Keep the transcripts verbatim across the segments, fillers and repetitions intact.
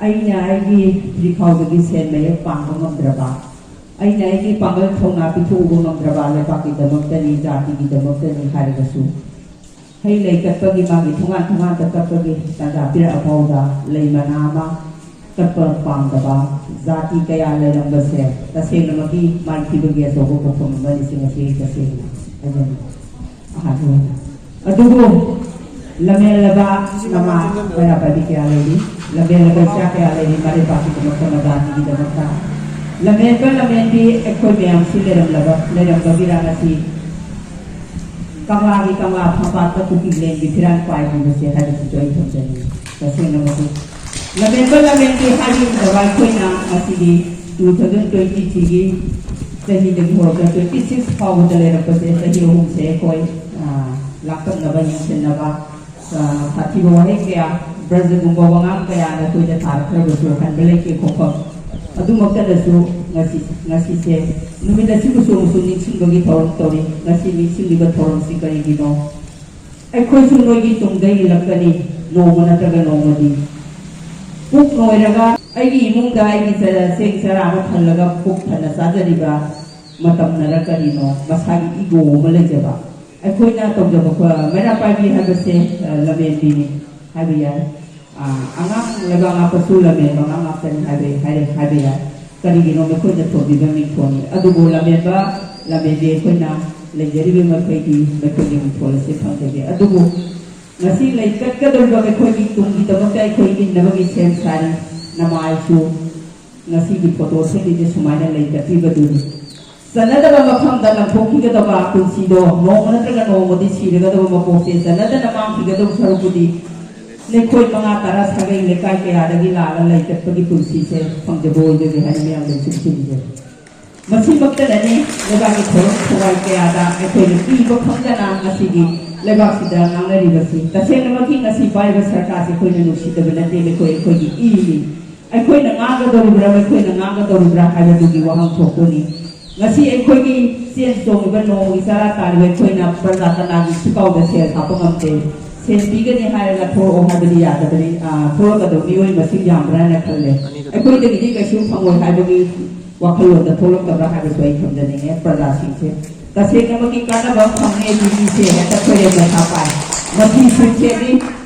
ꯑꯩꯅ ꯑꯩꯒꯤ ꯐꯤꯈꯥꯎꯗꯒꯤ ꯁꯦꯟ ꯃꯌꯦꯛ ꯄꯥꯡꯕ ꯉꯝꯗ꯭ꯔꯕ, ꯑꯩꯅ ꯑꯩꯒꯤ ꯄꯥꯡꯒꯜ ꯊꯧꯅꯥ ꯄꯤꯊꯣꯛꯎꯕ ꯉꯝꯗ꯭ꯔꯕ, ꯂꯩꯕꯥꯛꯀꯤꯗꯃꯛꯇꯅꯤ, ꯖꯥꯇꯤꯒꯤꯗꯃꯛꯇꯅꯤ ꯍꯥꯏꯔꯒꯁꯨ, ꯍꯩ ꯂꯩ ꯀꯠꯄꯒꯤ, ꯃꯥꯒꯤ ꯊꯣꯡꯒꯥꯟ ꯊꯣꯡꯒꯥꯟꯗ ꯀꯠꯄꯒꯤ ꯇꯥꯟꯖꯥ ꯄꯤꯔꯛꯑ ꯐꯥꯎꯗ ꯂꯩ ꯃꯅꯥ ꯑꯃ ꯀꯠꯄ ꯄꯥꯝꯗꯕ ꯖꯥꯇꯤ ꯀꯌꯥ ꯂꯩꯔꯝꯕꯁꯦ ꯇꯁꯦꯡꯅꯃꯛꯀꯤ ꯃꯥꯏꯊꯤꯕꯒꯤ ꯑꯆꯧꯕ ꯄꯣꯠꯐꯝ ꯑꯃꯅꯤ꯫ ꯁꯤ ꯉꯁꯤ ꯑꯩ ꯇꯁꯦꯡꯅ ꯍꯥꯏꯖꯅꯤꯡꯏ꯫ ꯑꯍꯥꯟꯕ ꯑꯣꯏꯅ꯫ ꯑꯗꯨꯕꯨ ꯂꯝꯍꯦꯜꯂꯕ ꯃꯃꯥ ꯃꯩꯔꯥ ꯄꯥꯏꯕꯤ ꯀꯌꯥ ꯂꯩꯔꯤ, ꯂꯝꯍꯦꯜꯂꯕ ꯏꯆꯥ ꯀꯌꯥ ꯂꯩꯔꯤ, ꯃꯔꯩꯕꯥꯛꯀꯤꯗꯃꯛꯇ, ꯃꯖꯥꯇꯤꯒꯤꯗꯃꯛꯇ꯫ ꯂꯝꯍꯦꯟꯕ ꯂꯝꯍꯦꯟꯕꯤ ꯑꯩꯈꯣꯏ ꯃꯌꯥꯝꯁꯤ ꯂꯩꯔꯝꯂꯕ, ꯂꯩꯔꯝꯕꯒꯤꯔ ꯉꯁꯤ ꯀꯪꯂꯥꯒꯤ ꯀꯪꯂꯥ ꯐꯝꯄꯥꯛꯇ ꯀꯨꯀꯤ ꯂꯦꯟꯒꯤ ꯐꯤꯔꯥꯟ ꯄꯥꯏꯈꯤꯕꯁꯦ ꯍꯥꯏꯕꯁꯤꯁꯨ ꯑꯩ ꯊꯝꯖꯅꯤꯡꯏ꯫ ꯇꯁꯦꯡꯅꯃꯛꯀꯤ ꯂꯝꯍꯦꯟꯕ ꯂꯝꯍꯦꯟꯕꯤ ꯍꯥꯏꯕꯤꯗꯕ ꯑꯩꯈꯣꯏꯅ ꯉꯁꯤꯗꯤ two thousand twenty three ꯒꯤ ꯆꯍꯤꯗꯒꯤ ꯍꯧꯔꯒ twenty six ꯐꯥꯎꯕꯗ ꯂꯩꯔꯛꯄꯁꯦ, ꯆꯍꯤ ꯑꯍꯨꯝꯁꯦ ꯑꯩꯈꯣꯏ, ꯑ, ꯂꯥꯛꯇꯛꯅꯕ, ꯌꯦꯡꯁꯤꯟꯅꯕ, ꯑ, ꯁꯥꯊꯤꯕ ꯋꯥꯍꯩ ꯀꯌꯥ, ꯕ꯭ꯔꯖꯒꯨꯝꯕ ꯋꯥꯉꯥꯡ ꯀꯌꯥꯅ ꯑꯩꯈꯣꯏꯗ ꯊꯥꯔꯛꯈ꯭ꯔꯕꯁꯨ ꯍꯟꯕ ꯂꯩꯇꯦ ꯈꯣꯡꯐꯝ꯫ ꯑꯗꯨꯃꯛꯇꯗꯁꯨ ꯉꯁꯤ, ꯉꯁꯤꯁꯦ ꯅꯨꯃꯤꯠ ꯑꯁꯤꯕꯨꯁꯨ ꯑꯃꯨꯛꯁꯨ ꯅꯤꯡꯁꯤꯡꯕꯒꯤ ꯊꯧꯔꯝ ꯇꯧꯔꯤ꯫ ꯉꯁꯤ ꯅꯤꯡꯁꯤꯡꯂꯤꯕ ꯊꯧꯔꯝꯁꯤ ꯀꯔꯤꯒꯤꯅꯣ? ꯑꯩꯈꯣꯏꯁꯨ ꯅꯣꯏꯒꯤ ꯇꯨꯡꯗ ꯏꯜꯂꯛꯀꯅꯤ, ꯅꯣꯡꯃ ꯅꯠꯇ꯭ꯔꯒ ꯅꯣꯡꯃꯗꯤ꯫ ꯄꯨꯛ ꯅꯣꯏꯔꯒ ꯑꯩꯒꯤ ꯏꯃꯨꯡꯗ ꯑꯩꯒꯤ ꯆ-, ꯆꯦꯡ ꯆꯔꯥ ꯑꯃ ꯊꯜꯂꯒ ꯄꯨꯛ ꯊꯟꯅ ꯆꯥꯖꯔꯤꯕ ꯃꯇꯝꯅꯔ ꯀꯔꯤꯅꯣ, ꯃꯁꯥꯒꯤ ꯏꯒꯣ ꯑꯃ ꯂꯩꯖꯕ꯫ ꯑꯩꯈꯣꯏꯅ ꯇꯧꯖꯕ ꯈꯣ-, ꯃꯩꯔꯥ ꯄꯥꯏꯕꯤ ꯍꯥꯏꯕꯁꯦ, ꯑ, ꯂꯝꯍꯦꯟꯕꯤꯅꯤ ꯍꯥꯏꯕ ꯌꯥꯏ꯫ ꯑ, ꯑꯉꯥꯡ ꯂꯩꯕꯥꯛ ꯉꯥꯛꯄꯁꯨ ꯂꯝꯍꯦꯟꯕ ꯑꯉꯥꯡ ꯉꯥꯛꯇꯅꯤ ꯍꯥꯏꯕ, ꯍꯥꯏꯔꯦ, ꯍꯥꯏꯕ ꯌꯥꯏ꯫ ꯀꯔꯤꯒꯤꯅꯣ? ꯃꯈꯣꯏꯅ ꯊꯣꯟꯕꯤꯕ ꯃꯤꯡꯊꯣꯟꯅꯤ꯫ ꯑꯗꯨꯕꯨ ꯂꯝꯍꯦꯟꯕ, ꯂꯝꯍꯦꯟꯕꯤ ꯑꯩꯈꯣꯏꯅ ꯂꯩꯖꯔꯤꯕ ꯃꯈꯩꯗꯤ ꯃꯈꯣꯏꯒꯤ ꯃꯤꯡꯊꯣꯜ ꯑꯁꯤ ꯐꯪꯖꯒꯦ꯫ ꯑꯗꯨꯕꯨ ꯉꯁꯤ ꯂꯩꯀꯠꯀꯗꯧꯔꯤꯕ ꯑꯩꯈꯣꯏꯒꯤ ꯇꯨꯡꯒꯤꯗꯃꯛꯇ ꯑꯩꯈꯣꯏ ꯏꯟꯅꯕꯒꯤ ꯁꯦꯝ ꯁꯥꯔꯤ꯫ ꯅꯃꯥꯏꯁꯨ ꯉꯁꯤꯒꯤ ꯐꯣꯇꯣ ꯁꯦꯝꯂꯤꯁꯦ ꯁꯨꯃꯥꯏꯅ ꯂꯩ ꯀꯠꯄꯤꯕꯗꯨꯅꯤ꯫ ꯆꯟꯅꯗꯕ ꯃꯐꯝꯗ ꯂꯪꯊꯣꯛꯈꯤꯒꯗꯕ ꯄꯨꯟꯁꯤꯗꯣ ꯅꯣꯡꯃ ꯅꯠꯇ꯭ꯔꯒ ꯅꯣꯡꯃꯗꯤ ꯁꯤꯔꯒꯗꯕ ꯃꯄꯣꯛꯁꯦ ꯆꯟꯅꯗꯅ ꯃꯥꯡꯈꯤꯒꯗꯧ ꯁꯔꯨꯛꯄꯨꯗꯤ ꯅꯈꯣꯏ ꯃꯉꯥ ꯇꯔꯥ ꯁꯥꯒꯩ ꯂꯩꯀꯥꯏ ꯀꯌꯥꯗꯒꯤ ꯂꯥꯛꯑꯒ ꯂꯩ ꯀꯠꯄꯒꯤ ꯄꯨꯟꯁꯤꯁꯦ ꯐꯪꯖꯕ ꯑꯣꯏꯖꯒꯦ ꯍꯥꯏꯅ ꯃꯌꯥꯝꯗ ꯁꯨꯝ ꯊꯤꯟꯖꯔꯤ꯫ ꯃꯁꯤꯃꯛꯇ ꯅꯠꯇꯦ, ꯂꯩꯕꯥꯛꯀꯤ ꯊꯧꯔꯝ ꯊꯧꯔꯥꯡ ꯀꯌꯥꯗ ꯑꯩꯈꯣꯏꯅ ꯄꯤꯕ ꯐꯪꯗꯅ ꯉꯁꯤꯒꯤ ꯂꯩꯕꯥꯛꯁꯤꯗ ꯉꯥꯡꯅꯔꯤꯕꯁꯤ꯫ ꯇꯁꯦꯡꯅꯃꯛꯀꯤ ꯉꯁꯤ ꯄꯥꯏꯔꯤꯕ ꯁꯔꯀꯥꯔꯁꯤ ꯑꯩꯈꯣꯏꯅ ꯅꯨꯡꯁꯤꯗꯕ ꯅꯠꯇꯦ, ꯃꯈꯣꯏ ꯑꯩꯈꯣꯏꯒꯤ ꯏꯅꯤ꯫ ꯑꯩꯈꯣꯏꯅ ꯉꯥꯡꯒꯗꯧꯔꯤꯕ꯭ꯔꯥ, ꯃꯈꯣꯏꯅ ꯉꯥꯡꯒꯗꯧꯔꯤꯕ꯭ꯔꯥ ꯍꯥꯏꯕꯗꯨꯒꯤ ꯋꯥꯍꯪ ꯊꯣꯛꯄꯅꯤ꯫ ꯉꯁꯤ ꯑꯩꯈꯣꯏꯒꯤ ꯆꯦꯟ ꯆꯣꯡꯉꯤꯕ ꯅꯣꯡꯃꯒꯤ ꯆꯔꯥ ꯇꯥꯜꯂꯤꯕ ꯑꯩꯈꯣꯏꯅ ꯄ꯭ꯔꯖꯥ ꯀꯅꯥꯒꯤ ꯁꯨꯀꯥꯎꯗ ꯁꯦꯜ ꯍꯥꯞꯄ ꯉꯝꯗꯦ? ꯁꯦꯟ ꯄꯤꯒꯅꯤ ꯍꯥꯏꯔꯒ ꯊꯣꯛꯂꯛꯑꯣ ꯍꯥꯏꯕꯗꯤ ꯌꯥꯗꯕꯅꯤ꯫ ꯑꯥ, ꯊꯣꯛꯂꯛꯀꯗꯕ ꯃꯤꯑꯣꯏ ꯃꯁꯤꯡ ꯌꯥꯝꯕ꯭ꯔꯥ ꯍꯥꯏꯅ ꯈꯜꯂꯦ꯫ ꯑꯩꯈꯣꯏꯗꯒꯤꯗꯤ ꯀꯩꯁꯨ ꯐꯪꯉꯣꯏ ꯍꯥꯏꯕꯒꯤ ꯋꯥꯈꯜꯂꯣꯟꯗ ꯊꯣꯛꯂꯛꯇꯕ꯭ꯔꯥ ꯍꯥꯏꯕꯁꯨ ꯑꯩ ꯊꯝꯖꯅꯤꯡꯉꯦ ꯄ꯭ꯔꯖꯥꯁꯤꯡꯁꯦ꯫ ꯇꯁꯦꯡꯅꯃꯛꯀꯤ ꯀꯥꯟꯅꯕ ꯑꯃ ꯐꯪꯉꯦ, ꯗꯤꯗꯤꯁꯦ ꯍꯦꯛꯇ ꯈꯣꯏꯔꯦꯝ ꯃꯊꯥ ꯄꯥꯏ, ꯃꯊꯤ ꯁꯨꯠ ꯁꯦꯠꯂꯤ,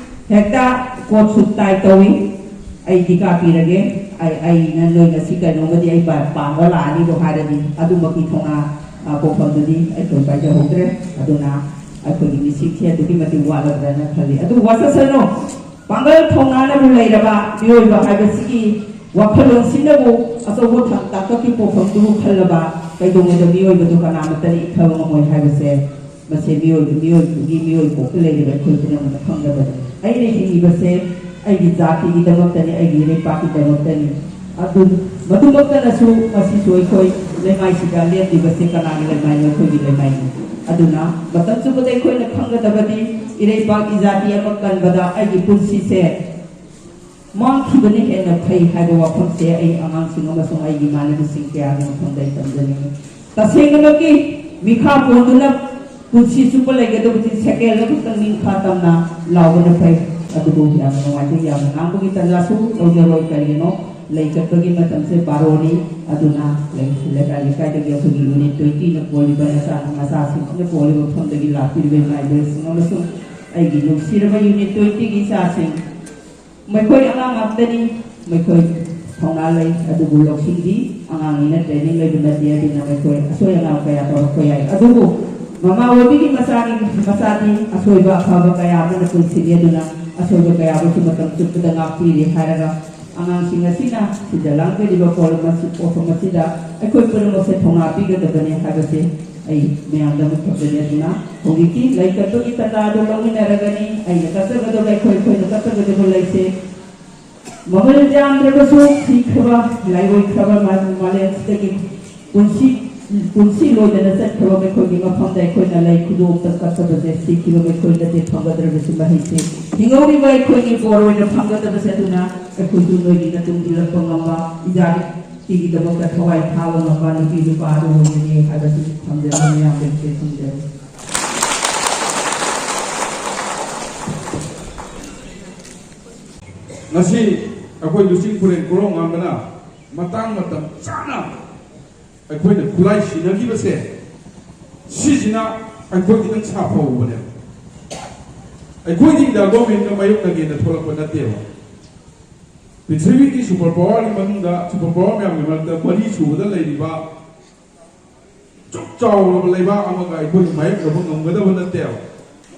ꯍꯦꯛꯇ ꯀꯣꯠ ꯁꯨꯠ ꯇꯥꯏ ꯇꯧꯏ꯫ ꯑꯩ ꯗꯤꯀꯥ ꯄꯤꯔꯒꯦ, ꯑꯩ, ꯑꯩꯅ ꯅꯣꯏ ꯉꯁꯤ ꯀꯩꯅꯣꯝꯃꯗꯤ ꯑꯩ ꯄꯥ-, ꯄꯥꯡꯕ ꯂꯥꯛꯑꯅꯤꯕꯨ ꯍꯥꯏꯔꯗꯤ ꯑꯗꯨꯃꯛꯀꯤ ꯊꯧꯅꯥ, ꯑ, ꯄꯣꯛꯐꯝꯗꯨꯗꯤ ꯑꯩꯈꯣꯏ ꯄꯥꯏꯖꯍꯧꯗ꯭ꯔꯦ꯫ ꯑꯗꯨꯅ ꯑꯩꯈꯣꯏꯒꯤ ꯃꯤꯁꯤꯡꯁꯦ ꯑꯗꯨꯛꯀꯤ ꯃꯇꯤꯛ ꯋꯥꯠꯂꯕ꯭ꯔꯅ ꯈꯜꯂꯤ꯫ ꯑꯗꯨꯕꯨ ꯋꯥꯁꯛꯁꯅꯨ, ꯄꯥꯡꯒꯜ ꯊꯧꯅꯥꯅꯕꯨ ꯂꯩꯔꯕ ꯃꯤꯑꯣꯏꯕ ꯍꯥꯏꯕꯁꯤꯒꯤ ꯋꯥꯈꯜꯂꯣꯟꯁꯤꯅꯕꯨ ꯑꯆꯧꯕ ꯊꯥꯛ ꯇꯥꯡꯀꯛꯀꯤ ꯄꯣꯛꯐꯝꯗꯨꯕꯨ ꯈꯜꯂꯕ ꯀꯩꯗꯧꯉꯩꯗ ꯃꯤꯑꯣꯏꯕꯗꯨ ꯀꯅꯥꯃꯠꯇꯅ ꯏꯟꯊꯕ ꯉꯝꯃꯣꯏ ꯍꯥꯏꯕꯁꯦ ꯃꯁꯤ ꯃꯤꯑꯣꯏ-, ꯃꯤꯑꯣꯏꯕꯒꯤ ꯃꯤꯑꯣꯏ ꯄꯣꯛꯇ ꯂꯩꯔꯤꯕ ꯑꯩꯈꯣꯏ ꯄꯨꯝꯅꯃꯛꯅ ꯈꯪꯒꯗꯕꯅꯤ꯫ ꯑꯩꯅ ꯍꯤꯡꯂꯤꯕꯁꯦ ꯑꯩꯒꯤ ꯖꯥꯇꯤꯒꯤꯗꯃꯛꯇꯅꯤ, ꯑꯩꯒꯤ ꯏꯔꯩꯄꯥꯛꯀꯤꯗꯃꯛꯇꯅꯤ꯫ ꯑꯗꯨ ꯃꯗꯨꯃꯛꯇꯅꯁꯨ ꯉꯁꯤꯁꯨ ꯑꯩꯈꯣꯏ ꯂꯩꯃꯥꯏꯁꯤꯗ ꯂꯦꯞꯂꯤꯕꯁꯦ ꯀꯅꯥꯒꯤ ꯂꯩꯃꯥꯏꯅꯣ? ꯑꯩꯈꯣꯏꯒꯤ ꯂꯩꯃꯥꯏꯅꯤ꯫ ꯑꯗꯨꯅ ꯃꯇꯝ ꯆꯨꯞꯄꯗ ꯑꯩꯈꯣꯏꯅ ꯈꯪꯒꯗꯕꯗꯤ ꯏꯔꯩꯄꯥꯛꯀꯤ ꯖꯥꯇꯤ ꯑꯃ ꯀꯟꯕꯗ ꯑꯩꯒꯤ ꯄꯨꯟꯁꯤꯁꯦ ꯃꯥꯡꯈꯤꯕꯅ ꯍꯦꯟꯅ ꯐꯩ ꯍꯥꯏꯕ ꯋꯥꯐꯝꯁꯦ ꯑꯩ ꯑꯉꯥꯡꯁꯤꯡ ꯑꯃꯁꯨꯡ ꯑꯩꯒꯤ ꯏꯃꯥꯟꯅꯕꯁꯤꯡ ꯀꯌꯥꯒꯤ ꯃꯐꯝꯗ ꯑꯩ ꯇꯝꯖꯅꯤꯡꯏ꯫ ꯇꯁꯦꯡꯅꯃꯛꯀꯤ ꯃꯤꯈꯥ ꯄꯣꯟꯗꯨꯅ ꯄꯨꯟꯁꯤ ꯆꯨꯞꯄ ꯂꯩꯒꯗꯕꯗꯤ ꯁꯦꯀꯦꯟ ꯑꯃꯈꯛꯇꯪ ꯅꯤꯡꯈꯥ ꯇꯝꯅ ꯂꯥꯎꯕꯅ ꯐꯩ꯫ ꯑꯗꯨꯕꯨ ꯌꯥꯝꯅ ꯅꯨꯡꯉꯥꯏꯇꯦ, ꯌꯥꯝꯅ ꯉꯥꯡꯕꯒꯤ ꯇꯥꯟꯖꯥꯁꯨ ꯂꯧꯖꯔꯣꯏ꯫ ꯀꯔꯤꯒꯤꯅꯣ? ꯂꯩ ꯀꯠꯄꯒꯤ ꯃꯇꯝꯁꯦ ꯕꯥꯔꯣꯅꯤ꯫ ꯑꯗꯨꯅ ꯂꯩ-, ꯂꯩꯀꯥꯏ ꯂꯩꯀꯥꯏꯗꯒꯤ ꯑꯩꯈꯣꯏꯒꯤ ꯌꯨꯅꯤꯠ ꯇ꯭ꯋꯦꯟꯇꯤꯅ ꯀꯣꯜꯂꯤꯕ ꯅꯆꯥ ꯃꯆꯥꯁꯤꯡ ꯑꯃꯅ ꯀꯣꯜꯂꯤꯕ ꯃꯐꯝꯗꯒꯤ ꯂꯥꯛꯄꯤꯔꯤꯕ ꯏꯃꯥ ꯏꯕꯦꯜꯁꯤꯡ ꯑꯃꯁꯨꯡ ꯑꯩꯒꯤ ꯅꯨꯡꯁꯤꯔꯕ ꯌꯨꯅꯤꯠ ꯇ꯭ꯋꯦꯟꯇꯤꯒꯤ ꯏꯆꯥꯁꯤꯡ, ꯃꯈꯣꯏ ꯑꯉꯥꯡ ꯉꯥꯛꯇꯅꯤ, ꯃꯈꯣꯏ ꯊꯧꯅꯥ ꯂꯩ, ꯑꯗꯨꯕꯨ ꯂꯧꯁꯤꯡꯗꯤ ꯑꯉꯥꯡꯅꯤꯅ ꯇ꯭ꯔꯦꯅꯤꯡ ꯂꯩꯕ ꯅꯠꯇꯦ꯫ ꯑꯗꯨꯅ ꯃꯈꯣꯏ ꯑꯁꯣꯏ ꯑꯉꯥꯝ ꯀꯌꯥ ꯇꯧꯔꯛꯄ ꯌꯥꯏ, ꯑꯗꯨꯕꯨ ꯃꯃꯥ ꯑꯣꯏꯕꯤꯒꯤ ꯃꯆꯥꯒꯤ, ꯃꯆꯥꯗꯤ ꯑꯁꯣꯏꯕ ꯑꯐꯕ ꯀꯌꯥ ꯑꯃꯅ ꯄꯨꯟꯁꯤꯜꯂꯤ꯫ ꯑꯗꯨꯅ ꯑꯁꯣꯏꯕ ꯀꯌꯥꯕꯨꯁꯨ ꯃꯇꯝ ꯆꯨꯞꯄꯗ ꯉꯥꯛꯄꯤꯔꯦ ꯍꯥꯏꯔꯒ, ꯑꯉꯥꯡꯁꯤꯡ ꯑꯁꯤꯅ ꯁꯤꯗ ꯂꯥꯡꯖꯔꯤꯕ ꯄꯣꯠꯂꯝ ꯑꯁꯤ, ꯄꯣꯠꯐꯝ ꯑꯁꯤꯗ ꯑꯩꯈꯣꯏ ꯄꯨꯝꯅꯃꯛꯁꯦ ꯊꯧꯅꯥ ꯄꯤꯒꯗꯕꯅꯤ ꯍꯥꯏꯕꯁꯦ ꯑꯩ ꯃꯌꯥꯝꯗ ꯑꯃꯨꯛ ꯊꯝꯖꯔꯤ꯫ ꯑꯗꯨꯅ ꯍꯧꯖꯤꯛꯇꯤ ꯂꯩ ꯀꯠꯄꯒꯤ ꯇꯥꯟꯖꯥ ꯑꯗꯨ ꯂꯧꯃꯤꯟꯅꯔꯒꯅꯤ꯫ ꯑꯩꯅ ꯀꯠꯆꯒꯗꯕ, ꯑꯩꯈꯣꯏ, ꯑꯩꯈꯣꯏꯅ ꯀꯠꯆꯒꯗꯕ ꯂꯩꯁꯦ ꯃꯃꯜ ꯌꯥꯝꯗ꯭ꯔꯕꯁꯨ ꯁꯤꯈ꯭ꯔꯕ, ꯂꯥꯏꯑꯣꯏꯈ꯭ꯔꯕ ꯃꯥ-, ꯃꯥꯂꯦꯝꯁꯤꯗꯒꯤ ꯄꯨꯟꯁꯤ, ꯄꯨꯟꯁꯤ ꯂꯣꯏꯗꯅ ꯆꯠꯈ꯭ꯔꯕ ꯃꯈꯣꯏꯒꯤ ꯃꯐꯝꯗ ꯑꯩꯈꯣꯏꯅ ꯂꯩ ꯈꯨꯗꯣꯞꯇ ꯀꯠꯆꯕꯁꯦ ꯁꯤꯈꯤꯕ ꯃꯈꯣꯏꯗꯗꯤ ꯐꯪꯒꯗ꯭ꯔꯕꯁꯨ ꯃꯍꯩꯁꯦ ꯍꯤꯡꯍꯧꯔꯤꯕ ꯑꯩꯈꯣꯏꯒꯤ ꯕꯣꯔ ꯑꯣꯏꯅ ꯐꯪꯒꯗꯕꯁꯦ꯫ ꯑꯗꯨꯅ ꯑꯩꯈꯣꯏꯁꯨ ꯅꯣꯏꯒꯤ ꯃꯇꯨꯡ ꯏꯜꯂꯛꯄ ꯉꯝꯕ, ꯏꯖꯥꯠꯀꯤꯗꯃꯛꯇ ꯊꯋꯥꯏ ꯊꯥꯕ ꯉꯝꯕ ꯅꯨꯄꯤ ꯅꯨꯄꯥ ꯑꯗꯨ ꯑꯣꯏꯒꯅꯤ ꯍꯥꯏꯕꯁꯤ ꯊꯝꯖꯔꯤ, ꯃꯌꯥꯝꯗ ꯏꯆꯦ ꯊꯝꯖꯔꯤ꯫ ꯉꯁꯤ ꯑꯩꯈꯣꯏ ꯂꯨꯆꯤꯡ ꯈꯨꯔꯦꯟ ꯀꯣꯔꯧꯉꯥꯟꯕꯅ ꯃꯇꯥꯡ ꯃꯇꯝ ꯆꯥꯅ ꯑꯩꯈꯣꯏꯅ ꯈꯨꯠꯂꯥꯏ ꯁꯤꯟꯅꯈꯤꯕꯁꯦ, ꯁꯤꯁꯤꯅ ꯑꯩꯈꯣꯏ ꯈꯤꯇꯪ ꯁꯥꯐꯍꯧꯕꯅꯦꯕ꯫ ꯑꯩꯈꯣꯏꯗꯤ ꯏꯟꯗꯤꯌꯥ ꯒꯣꯔꯃꯦꯟꯒ ꯃꯥꯌꯣꯛꯅꯒꯦꯅ ꯊꯣꯛꯂꯛꯄ ꯅꯠꯇꯦꯕ꯫ ꯄ꯭ꯔꯤꯊꯤꯕꯤꯒꯤ ꯁꯨꯄꯔ ꯄꯥꯋꯔꯒꯤ ꯃꯅꯨꯡꯗ, ꯁꯨꯄꯔ ꯄꯥꯋꯔ ꯃꯌꯥꯝꯒꯤ ꯃꯔꯛꯇ ꯃꯔꯤ ꯁꯨꯕꯗ ꯂꯩꯔꯤꯕ ꯆꯨꯞ ꯆꯥꯎꯔꯕ ꯂꯩꯕꯥꯛ ꯑꯃꯒ ꯑꯩꯈꯣꯏꯅ ꯃꯥꯌꯣꯛꯅꯕ ꯉꯝꯒꯗꯕ ꯅꯠꯇꯦꯕ꯫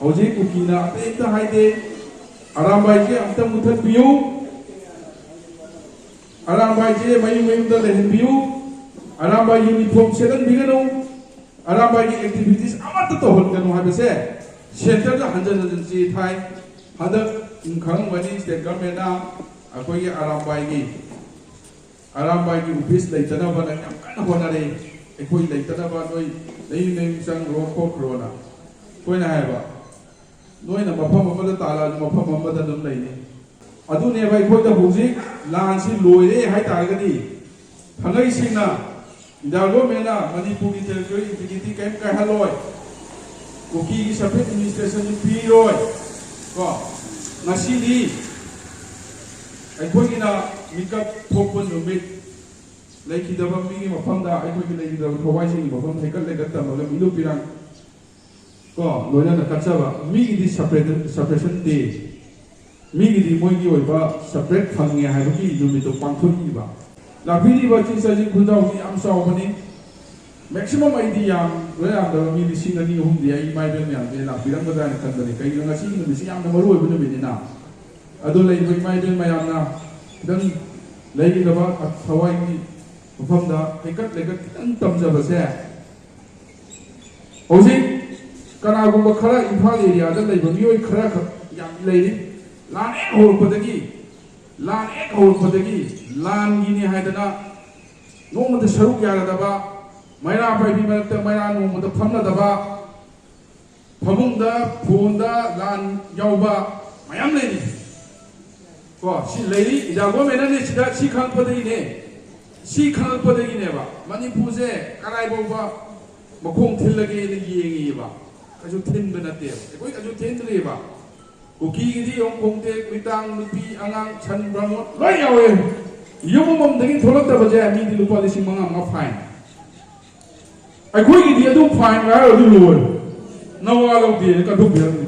ꯍꯧꯖꯤꯛ ꯀꯨꯀꯤꯅ ꯑꯇꯩ ꯑꯝꯇ ꯍꯥꯏꯗꯦ, ꯑꯔꯥꯝꯕꯥꯏꯁꯦ ꯑꯝꯇ ꯃꯨꯊꯠꯄꯤꯌꯨ, ꯑꯔꯥꯝꯕꯥꯏꯁꯦ ꯃꯌꯨꯝ ꯃꯌꯨꯝꯗ ꯂꯩꯍꯟꯕꯤꯌꯨ, ꯑꯔꯥꯝꯕꯥꯏ ꯌꯨꯅꯤꯐꯣꯔꯝ ꯁꯦꯠꯍꯟꯕꯤꯒꯅꯨ, ꯑꯔꯥꯝꯕꯥꯏꯒꯤ ꯑꯦꯛꯇꯤꯚꯤꯇꯤꯁ ꯑꯃꯠꯇ ꯇꯧꯍꯟꯒꯅꯨ ꯍꯥꯏꯕꯁꯦ ꯁꯦꯟꯇꯔꯗ ꯍꯟꯖꯟ ꯍꯟꯖꯟ ꯆꯦ ꯊꯥꯏ꯫ ꯍꯟꯗꯛ ꯈꯪꯉꯝꯒꯅꯤ, ꯁ꯭ꯇꯦꯠ ꯒꯚꯔꯟꯃꯦꯟꯠꯅ ꯑꯩꯈꯣꯏꯒꯤ ꯑꯔꯥꯝꯕꯥꯏꯒꯤ, ꯑꯔꯥꯝꯕꯥꯏꯒꯤ ꯑꯣꯐꯤꯁ ꯂꯩꯇꯅꯕꯅ ꯌꯥꯝ ꯀꯟꯅ ꯍꯣꯠꯅꯔꯦ꯫ ꯑꯩꯈꯣꯏ ꯂꯩꯇꯅꯕ ꯅꯣꯏ ꯅꯌꯨꯝ ꯅꯌꯨꯝ ꯆꯪꯈ꯭ꯔꯣ ꯈꯣꯠꯈ꯭ꯔꯣꯅ꯫ ꯑꯩꯈꯣꯏꯅ ꯍꯥꯏꯕ, ꯅꯣꯏꯅ ꯃꯐꯝ ꯑꯃꯗ ꯇꯥꯜꯂꯛꯑꯁꯨ ꯃꯐꯝ ꯑꯃꯗ ꯑꯗꯨꯝ ꯂꯩꯅꯤ꯫ ꯑꯗꯨꯅꯦꯕ ꯑꯩꯈꯣꯏꯗ ꯍꯧꯖꯤꯛ ꯂꯥꯟꯁꯤ ꯂꯣꯏꯔꯦ ꯍꯥꯏꯇꯥꯔꯒꯗꯤ, ꯊꯥꯡꯉꯩ ꯁꯦꯡꯅ ꯏꯟꯗꯤꯌꯥ ꯒꯣꯔꯃꯦꯟꯅ ꯃꯅꯤꯄꯨꯔꯒꯤ ꯇꯦꯔꯤꯇꯣꯔꯤ ꯏꯟꯇꯤꯒ꯭ꯔꯤꯇꯤ ꯀꯔꯤꯝ ꯀꯥꯏꯍꯜꯂꯣꯏ, ꯀꯨꯀꯤꯒꯤ ꯁꯦꯄꯔꯦꯠ ꯑꯦꯗꯃꯤꯅꯤꯁꯇ꯭ꯔꯦꯁꯟꯁꯨ ꯄꯤꯔꯣꯏ꯫ ꯀꯣ, ꯉꯁꯤꯗꯤ ꯑꯩꯈꯣꯏꯒꯤꯅ ꯃꯤꯀꯞ ꯊꯣꯛꯄ ꯅꯨꯃꯤꯠ, ꯂꯩꯈꯤꯗꯕ ꯃꯤꯒꯤ ꯃꯐꯝꯗ ꯑꯩꯈꯣꯏꯒꯤ ꯂꯩꯈꯤꯗꯕ ꯊꯋꯥꯏꯁꯤꯡꯒꯤ ꯃꯐꯝ ꯍꯩꯀꯠ ꯂꯩꯀꯠ ꯇꯝꯃꯒ ꯃꯤꯅꯨ ꯄꯤꯔꯥꯡ ꯀꯣ, ꯂꯣꯏꯅꯅ ꯀꯠꯆꯕ꯫ ꯃꯤꯒꯤꯗꯤ ꯁꯦꯄꯔꯦꯁꯟ ꯗꯦ, ꯃꯤꯒꯤꯗꯤ ꯃꯣꯏꯒꯤ ꯑꯣꯏꯕ ꯁꯦꯄꯔꯦꯠ ꯐꯪꯉꯦ ꯍꯥꯏꯕꯒꯤ ꯅꯨꯃꯤꯠꯇꯣ ꯄꯥꯡꯊꯣꯛꯏꯕ꯫ ꯂꯥꯛꯄꯤꯔꯤꯕ ꯆꯤꯡ ꯆꯥꯖꯤꯡ ꯈꯨꯟꯖꯥꯎꯁꯤ ꯌꯥꯝ ꯆꯥꯎꯕꯅꯤ꯫ ꯃꯦꯛꯁꯤꯃꯝ ꯑꯩꯗꯤ ꯌꯥꯝ ꯂꯣꯏ ꯌꯥꯝꯗꯕ ꯃꯤ ꯂꯤꯁꯤꯡ ꯑꯅꯤ ꯑꯍꯨꯝꯗꯤ ꯑꯩ ꯏꯃꯥ ꯏꯕꯦꯟ ꯃꯌꯥꯝꯁꯦ ꯂꯥꯛꯄꯤꯔꯝꯒꯗ꯭ꯔꯥ ꯍꯥꯏꯅ ꯈꯟꯕꯅꯤ꯫ ꯀꯩꯒꯤꯅꯣ, ꯉꯁꯤꯒꯤ ꯅꯨꯃꯤꯠꯁꯤ ꯌꯥꯝꯅ ꯃꯔꯨ ꯑꯣꯏꯕ ꯅꯨꯃꯤꯠꯅꯤꯅ꯫ ꯑꯗꯨ ꯂꯩꯔꯤꯕ ꯏꯃꯥ ꯏꯕꯦꯟ ꯃꯌꯥꯝꯅ ꯈꯤꯇꯪ ꯂꯩꯈꯤꯗꯕ ꯊꯋꯥꯏꯒꯤ ꯃꯐꯝꯗ ꯍꯩꯀꯠ ꯂꯩꯀꯠ ꯈꯤꯇꯪ ꯇꯝꯖꯕꯁꯦ, ꯍꯧꯖꯤꯛ ꯀꯅꯥꯒꯨꯝꯕ ꯈꯔ ꯏꯝꯐꯥꯜ ꯑꯦꯔꯤꯌꯥꯗ ꯂꯩꯕ ꯃꯤꯑꯣꯏ ꯈꯔ ꯈꯛ ꯌꯥꯝ ꯂꯩꯔꯤ꯫ ꯂꯥꯟ ꯍꯦꯛ ꯍꯧꯔꯛꯄꯗꯒꯤ, ꯂꯥꯟ ꯍꯦꯛ ꯍꯧꯔꯛꯄꯗꯒꯤ ꯂꯥꯟꯒꯤꯅꯤ ꯍꯥꯏꯗꯅ ꯅꯣꯡꯃꯇ ꯁꯔꯨꯛ ꯌꯥꯅꯗꯕ, ꯃꯩꯔꯥ ꯄꯥꯏꯕꯤ ꯃꯔꯛꯇ ꯃꯩꯔꯥ ꯅꯣꯡꯃꯇ ꯐꯝꯅꯗꯕ, ꯐꯃꯨꯡꯗ, ꯐꯣꯟꯗ ꯂꯥꯟ ꯌꯥꯎꯕ ꯃꯌꯥꯝ ꯂꯩꯔꯤ꯫ ꯀꯣ, ꯁꯤ ꯂꯩꯔꯤ, ꯏꯟꯗꯤꯌꯥ ꯒꯣꯔꯃꯦꯟꯅꯅꯦ ꯁꯤꯗ, ꯁꯤ ꯈꯪꯉꯛꯄꯗꯒꯤꯅꯦ, ꯁꯤ ꯈꯪꯉꯛꯄꯗꯒꯤꯅꯦꯕ ꯃꯅꯤꯄꯨꯔꯁꯦ ꯀꯔꯥꯏ ꯐꯥꯎꯕ ꯃꯈꯣꯡ ꯊꯤꯜꯂꯒꯦꯅ ꯌꯦꯡꯉꯤꯕ꯫ ꯀꯩꯁꯨ ꯊꯤꯟꯕ ꯅꯠꯇꯦꯕ, ꯑꯩꯈꯣꯏ ꯀꯩꯁꯨ ꯊꯤꯟꯗ꯭ꯔꯤꯕ꯫ ꯀꯨꯀꯤꯒꯤꯗꯤ ꯌꯦꯡꯉꯨ, ꯈꯣꯡꯇꯦꯛ, ꯃꯤꯇꯥꯡ, ꯅꯨꯄꯤ, ꯑꯉꯥꯡ, ꯁꯟ, ꯕ꯭ꯔꯥꯍꯃꯣꯟ ꯂꯣꯏ ꯌꯥꯎꯋꯦ꯫ ꯌꯨꯝ ꯑꯃꯃꯝꯗꯒꯤ ꯊꯣꯛꯂꯛꯇꯕꯁꯦ ꯃꯤꯗꯤ ꯂꯨꯄꯥ ꯂꯤꯁꯤꯡ ꯃꯉꯥ ꯃꯉꯥ fine꯫ ꯑꯩꯈꯣꯏꯒꯤꯗꯤ ꯑꯗꯨ fine ꯍꯥꯏꯔꯨꯔꯗꯤ ꯂꯣꯏꯔꯦ꯫ ꯅꯋꯥ ꯂꯧꯗꯦꯅ ꯀꯟꯊꯣꯛꯄꯤꯔꯝꯃꯤ꯫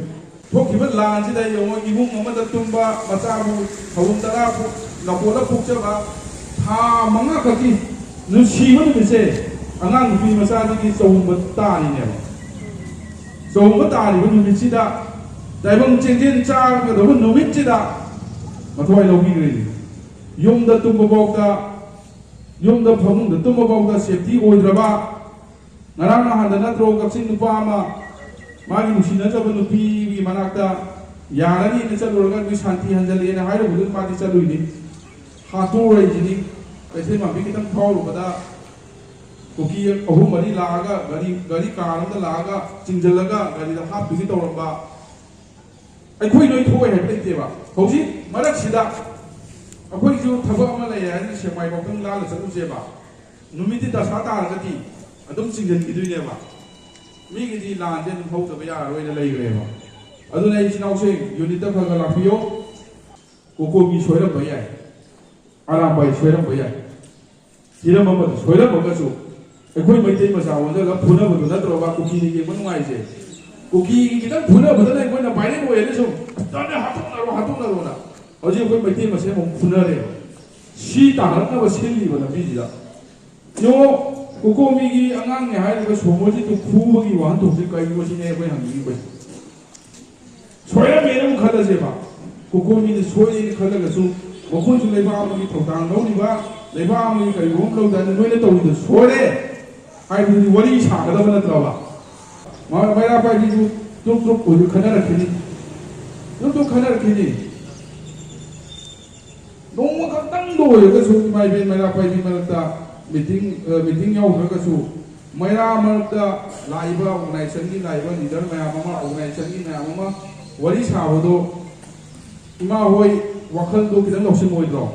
ꯊꯣꯛꯈꯤꯕ ꯂꯥꯟꯁꯤꯗ ꯌꯦꯡꯉꯣ, ꯏꯃꯨꯡ ꯑꯃꯗ ꯇꯨꯝꯕ ꯃꯆꯥꯕꯨ ꯊꯧꯔꯝ ꯇꯔꯥ ꯄꯣꯛ-, ꯅꯥꯀꯣꯠꯂ ꯄꯣꯛꯆꯕ, ꯊꯥ ꯃꯉꯥ ꯈꯛꯀꯤ ꯅꯨꯡꯁꯤꯕ ꯅꯨꯃꯤꯠꯁꯦ ꯑꯉꯥꯡ ꯅꯨꯄꯤ ꯃꯆꯥꯗꯒꯤ ꯆꯍꯨꯝꯕ ꯇꯥꯔꯤꯅꯦꯕ꯫ ꯆꯍꯨꯝꯕ ꯇꯥꯔꯤꯕ ꯅꯨꯃꯤꯠꯁꯤꯗ ꯇꯥꯏꯕꯪ ꯆꯦꯟꯖꯦꯟ ꯆꯥꯒꯗꯧꯕ ꯅꯨꯃꯤꯠꯁꯤꯗ ꯃꯊꯋꯥꯏ ꯂꯧꯕꯤꯈ꯭ꯔꯦ꯫ ꯌꯨꯝꯗ ꯇꯨꯝꯕ ꯐꯥꯎꯗ, ꯌꯨꯝꯗ ꯐꯃꯨꯡꯗ ꯇꯨꯝꯕ ꯐꯥꯎꯗ safety ꯑꯣꯏꯗ꯭ꯔꯕ, ꯉꯔꯥꯡ ꯅꯍꯥꯟꯗ ꯅꯠꯇ꯭ꯔꯣ ꯀꯛꯆꯤꯡ ꯅꯨꯄꯥ ꯑꯃ ꯃꯥꯒꯤ ꯅꯨꯡꯁꯤꯅꯖꯕ ꯅꯨꯄꯤꯒꯤ ꯃꯅꯥꯛꯇ ꯌꯥꯔꯅꯤꯅ ꯆꯠꯂꯨꯔꯒ ꯅꯣꯏ ꯁꯥꯟꯇꯤ ꯍꯟꯖꯜꯂꯦꯅ ꯍꯥꯏꯔꯨꯕꯗꯨꯗ ꯃꯥꯗꯤ ꯆꯠꯂꯨꯏꯅꯤ꯫ ꯍꯥꯠꯇꯣꯛꯎꯔꯛꯏꯁꯤꯅꯤ꯫ ꯀꯩꯊꯦꯜ ꯃꯥꯟꯕꯤ ꯈꯤꯇꯪ ꯐꯥꯎꯔꯨꯕꯗ ꯀꯨꯀꯤ ꯑꯍꯨꯝ ꯃꯔꯤ ꯂꯥꯛꯑꯒ ꯒꯥꯔꯤ, ꯒꯥꯔꯤ car ꯑꯃꯗ ꯂꯥꯛꯑꯒ ꯆꯤꯡꯁꯤꯜꯂꯒ ꯒꯥꯔꯤꯗ ꯍꯥꯞꯇꯨꯒꯤ ꯇꯧꯔꯝꯕ꯫ ꯑꯩꯈꯣꯏ ꯅꯣꯏ ꯊꯣꯛꯑꯣꯏ ꯍꯥꯏꯕ ꯂꯩꯇꯦꯕ꯫ ꯍꯧꯖꯤꯛ ꯃꯔꯛꯁꯤꯗ ꯑꯩꯈꯣꯏꯁꯨ ꯊꯕꯛ ꯑꯃ ꯂꯩ ꯍꯥꯏꯅ ꯁꯦꯛꯃꯥꯏꯐꯥꯎꯇꯪ ꯂꯥꯜꯂ ꯆꯠꯂꯨꯁꯦꯕ꯫ ꯅꯨꯃꯤꯠꯇꯤ ꯗꯁꯥ ꯇꯥꯔꯒꯗꯤ ꯑꯗꯨꯝ ꯆꯤꯡꯁꯤꯟꯈꯤꯗꯣꯏꯅꯦꯕ꯫ ꯃꯤꯒꯤꯗꯤ ꯂꯥꯟꯁꯦ ꯑꯗꯨꯝ ꯍꯧꯗꯕ ꯌꯥꯔꯔꯣꯏꯅ ꯂꯩꯈ꯭ꯔꯦꯕ꯫ ꯑꯗꯨꯅ ꯑꯩ ꯏꯆꯤꯟ ꯏꯅꯥꯎꯁꯤꯡ unitꯇ ꯈꯔ ꯈꯔ ꯂꯥꯛꯄꯤꯌꯣ꯫ ꯀꯣꯀꯣꯃꯤ ꯁꯣꯏꯔꯝꯕ ꯌꯥꯏ, ꯑꯔꯥꯝꯕꯥꯏ ꯁꯣꯏꯔꯝꯕ ꯌꯥꯏ꯫ ꯍꯤꯔꯝ ꯑꯃꯗ ꯁꯣꯏꯔꯝꯃꯒꯁꯨ ꯑꯩꯈꯣꯏ ꯃꯩꯇꯩ ꯃꯆꯥ ꯑꯣꯟꯁꯤꯜꯂꯒ ꯐꯨꯅꯕꯗꯨ ꯅꯠꯇ꯭ꯔꯣꯕ ꯀꯨꯀꯤꯅ ꯌꯦꯡꯕ ꯅꯨꯡꯉꯥꯏꯁꯦ? ꯀꯨꯀꯤꯒꯤ ꯈꯤꯇꯪ ꯐꯨꯅꯕꯗꯅ ꯑꯩꯈꯣꯏꯅ viral ꯑꯣꯏꯔꯦ ꯁꯨꯝ꯫ "ꯇꯅꯦ, ꯍꯥꯠꯇꯣꯛꯅꯔꯣ, ꯍꯥꯠꯇꯣꯛꯅꯔꯣꯅ"꯫ ꯍꯧꯖꯤꯛ ꯑꯩꯈꯣꯏ ꯃꯩꯇꯩ ꯃꯁꯦꯟ ꯑꯃꯨꯛ ꯐꯨꯅꯔꯦꯕ꯫ ꯁꯤ ꯇꯥꯔꯛꯅꯕ ꯁꯤꯜꯂꯤꯕ ꯂꯝꯕꯤꯁꯤꯗ꯫ ꯌꯦꯡꯉꯣ, ꯀꯣꯀꯣꯃꯤꯒꯤ ꯑꯉꯥꯡꯅꯦ ꯍꯥꯏꯔꯤꯕ ꯁꯣꯃꯣꯔꯖꯤꯠꯇꯨ ꯐꯨꯕꯒꯤ ꯋꯥꯍꯟꯊꯣꯛꯁꯦ ꯀꯔꯤꯅꯣ ꯁꯤꯅꯦ ꯑꯩꯈꯣꯏ ꯍꯪꯅꯤꯡꯉꯤꯕꯁꯦ꯫ ꯁꯣꯏꯔꯝꯃꯦꯅ ꯑꯃꯨꯛ ꯈꯜꯂꯁꯦꯕ꯫ ꯀꯣꯀꯣꯃꯤꯅ ꯁꯣꯏꯔꯦꯅ ꯈꯜꯂꯒꯁꯨ ꯃꯈꯣꯏꯁꯨ ꯂꯩꯕꯥꯛ ꯑꯃꯒꯤ ꯊꯧꯗꯥꯡ ꯂꯧꯔꯤꯕ, ꯂꯩꯕꯥꯛ ꯑꯃꯒꯤ ꯀꯔꯤꯒꯨꯝꯕ ꯑꯃ ꯂꯧꯗꯥꯏꯗ ꯅꯣꯏꯅ ꯇꯧꯔꯤꯗꯣ ꯁꯣꯏꯔꯦ ꯍꯥꯏꯕꯗꯨꯗꯤ ꯋꯥꯔꯤ ꯁꯥꯒꯗꯕ ꯅꯠꯇ꯭ꯔꯕ? ꯃ-, ꯃꯩꯔꯥ ꯄꯥꯏꯕꯤꯁꯨ ꯇ꯭ꯔꯨꯞ ꯇ꯭ꯔꯨꯞ ꯑꯣꯏꯁꯨ ꯈꯟꯅꯔꯛꯈꯤꯅꯤ꯫ ꯇ꯭ꯔꯨꯞ ꯇ꯭ꯔꯨꯞ ꯈꯟꯅꯔꯛꯈꯤꯅꯤ꯫ ꯅꯣꯡꯃ ꯈꯛꯇꯪꯗ ꯑꯣꯏꯔꯒꯁꯨ ꯏꯃꯥ ꯏꯕꯦꯟ ꯃꯩꯔꯥ ꯄꯥꯏꯕꯤ ꯃꯔꯛꯇ meeting, ꯑ, meeting ꯌꯥꯎꯗ꯭ꯔꯒꯁꯨ ꯃꯩꯔꯥ ꯃꯔꯛꯇ ꯂꯥꯛꯏꯕ organizationꯒꯤ ꯂꯥꯛꯏꯕ leader ꯃꯌꯥꯝ ꯑꯃ, organizationꯒꯤ ꯃꯌꯥꯝ ꯑꯃ ꯋꯥꯔꯤ ꯁꯥꯕꯗꯣ ꯏꯃꯥ ꯍꯣꯏ ꯋꯥꯈꯜꯗꯣ ꯈꯤꯇꯪ ꯂꯧꯁꯤꯡ ꯑꯣꯏꯗ꯭ꯔꯣ?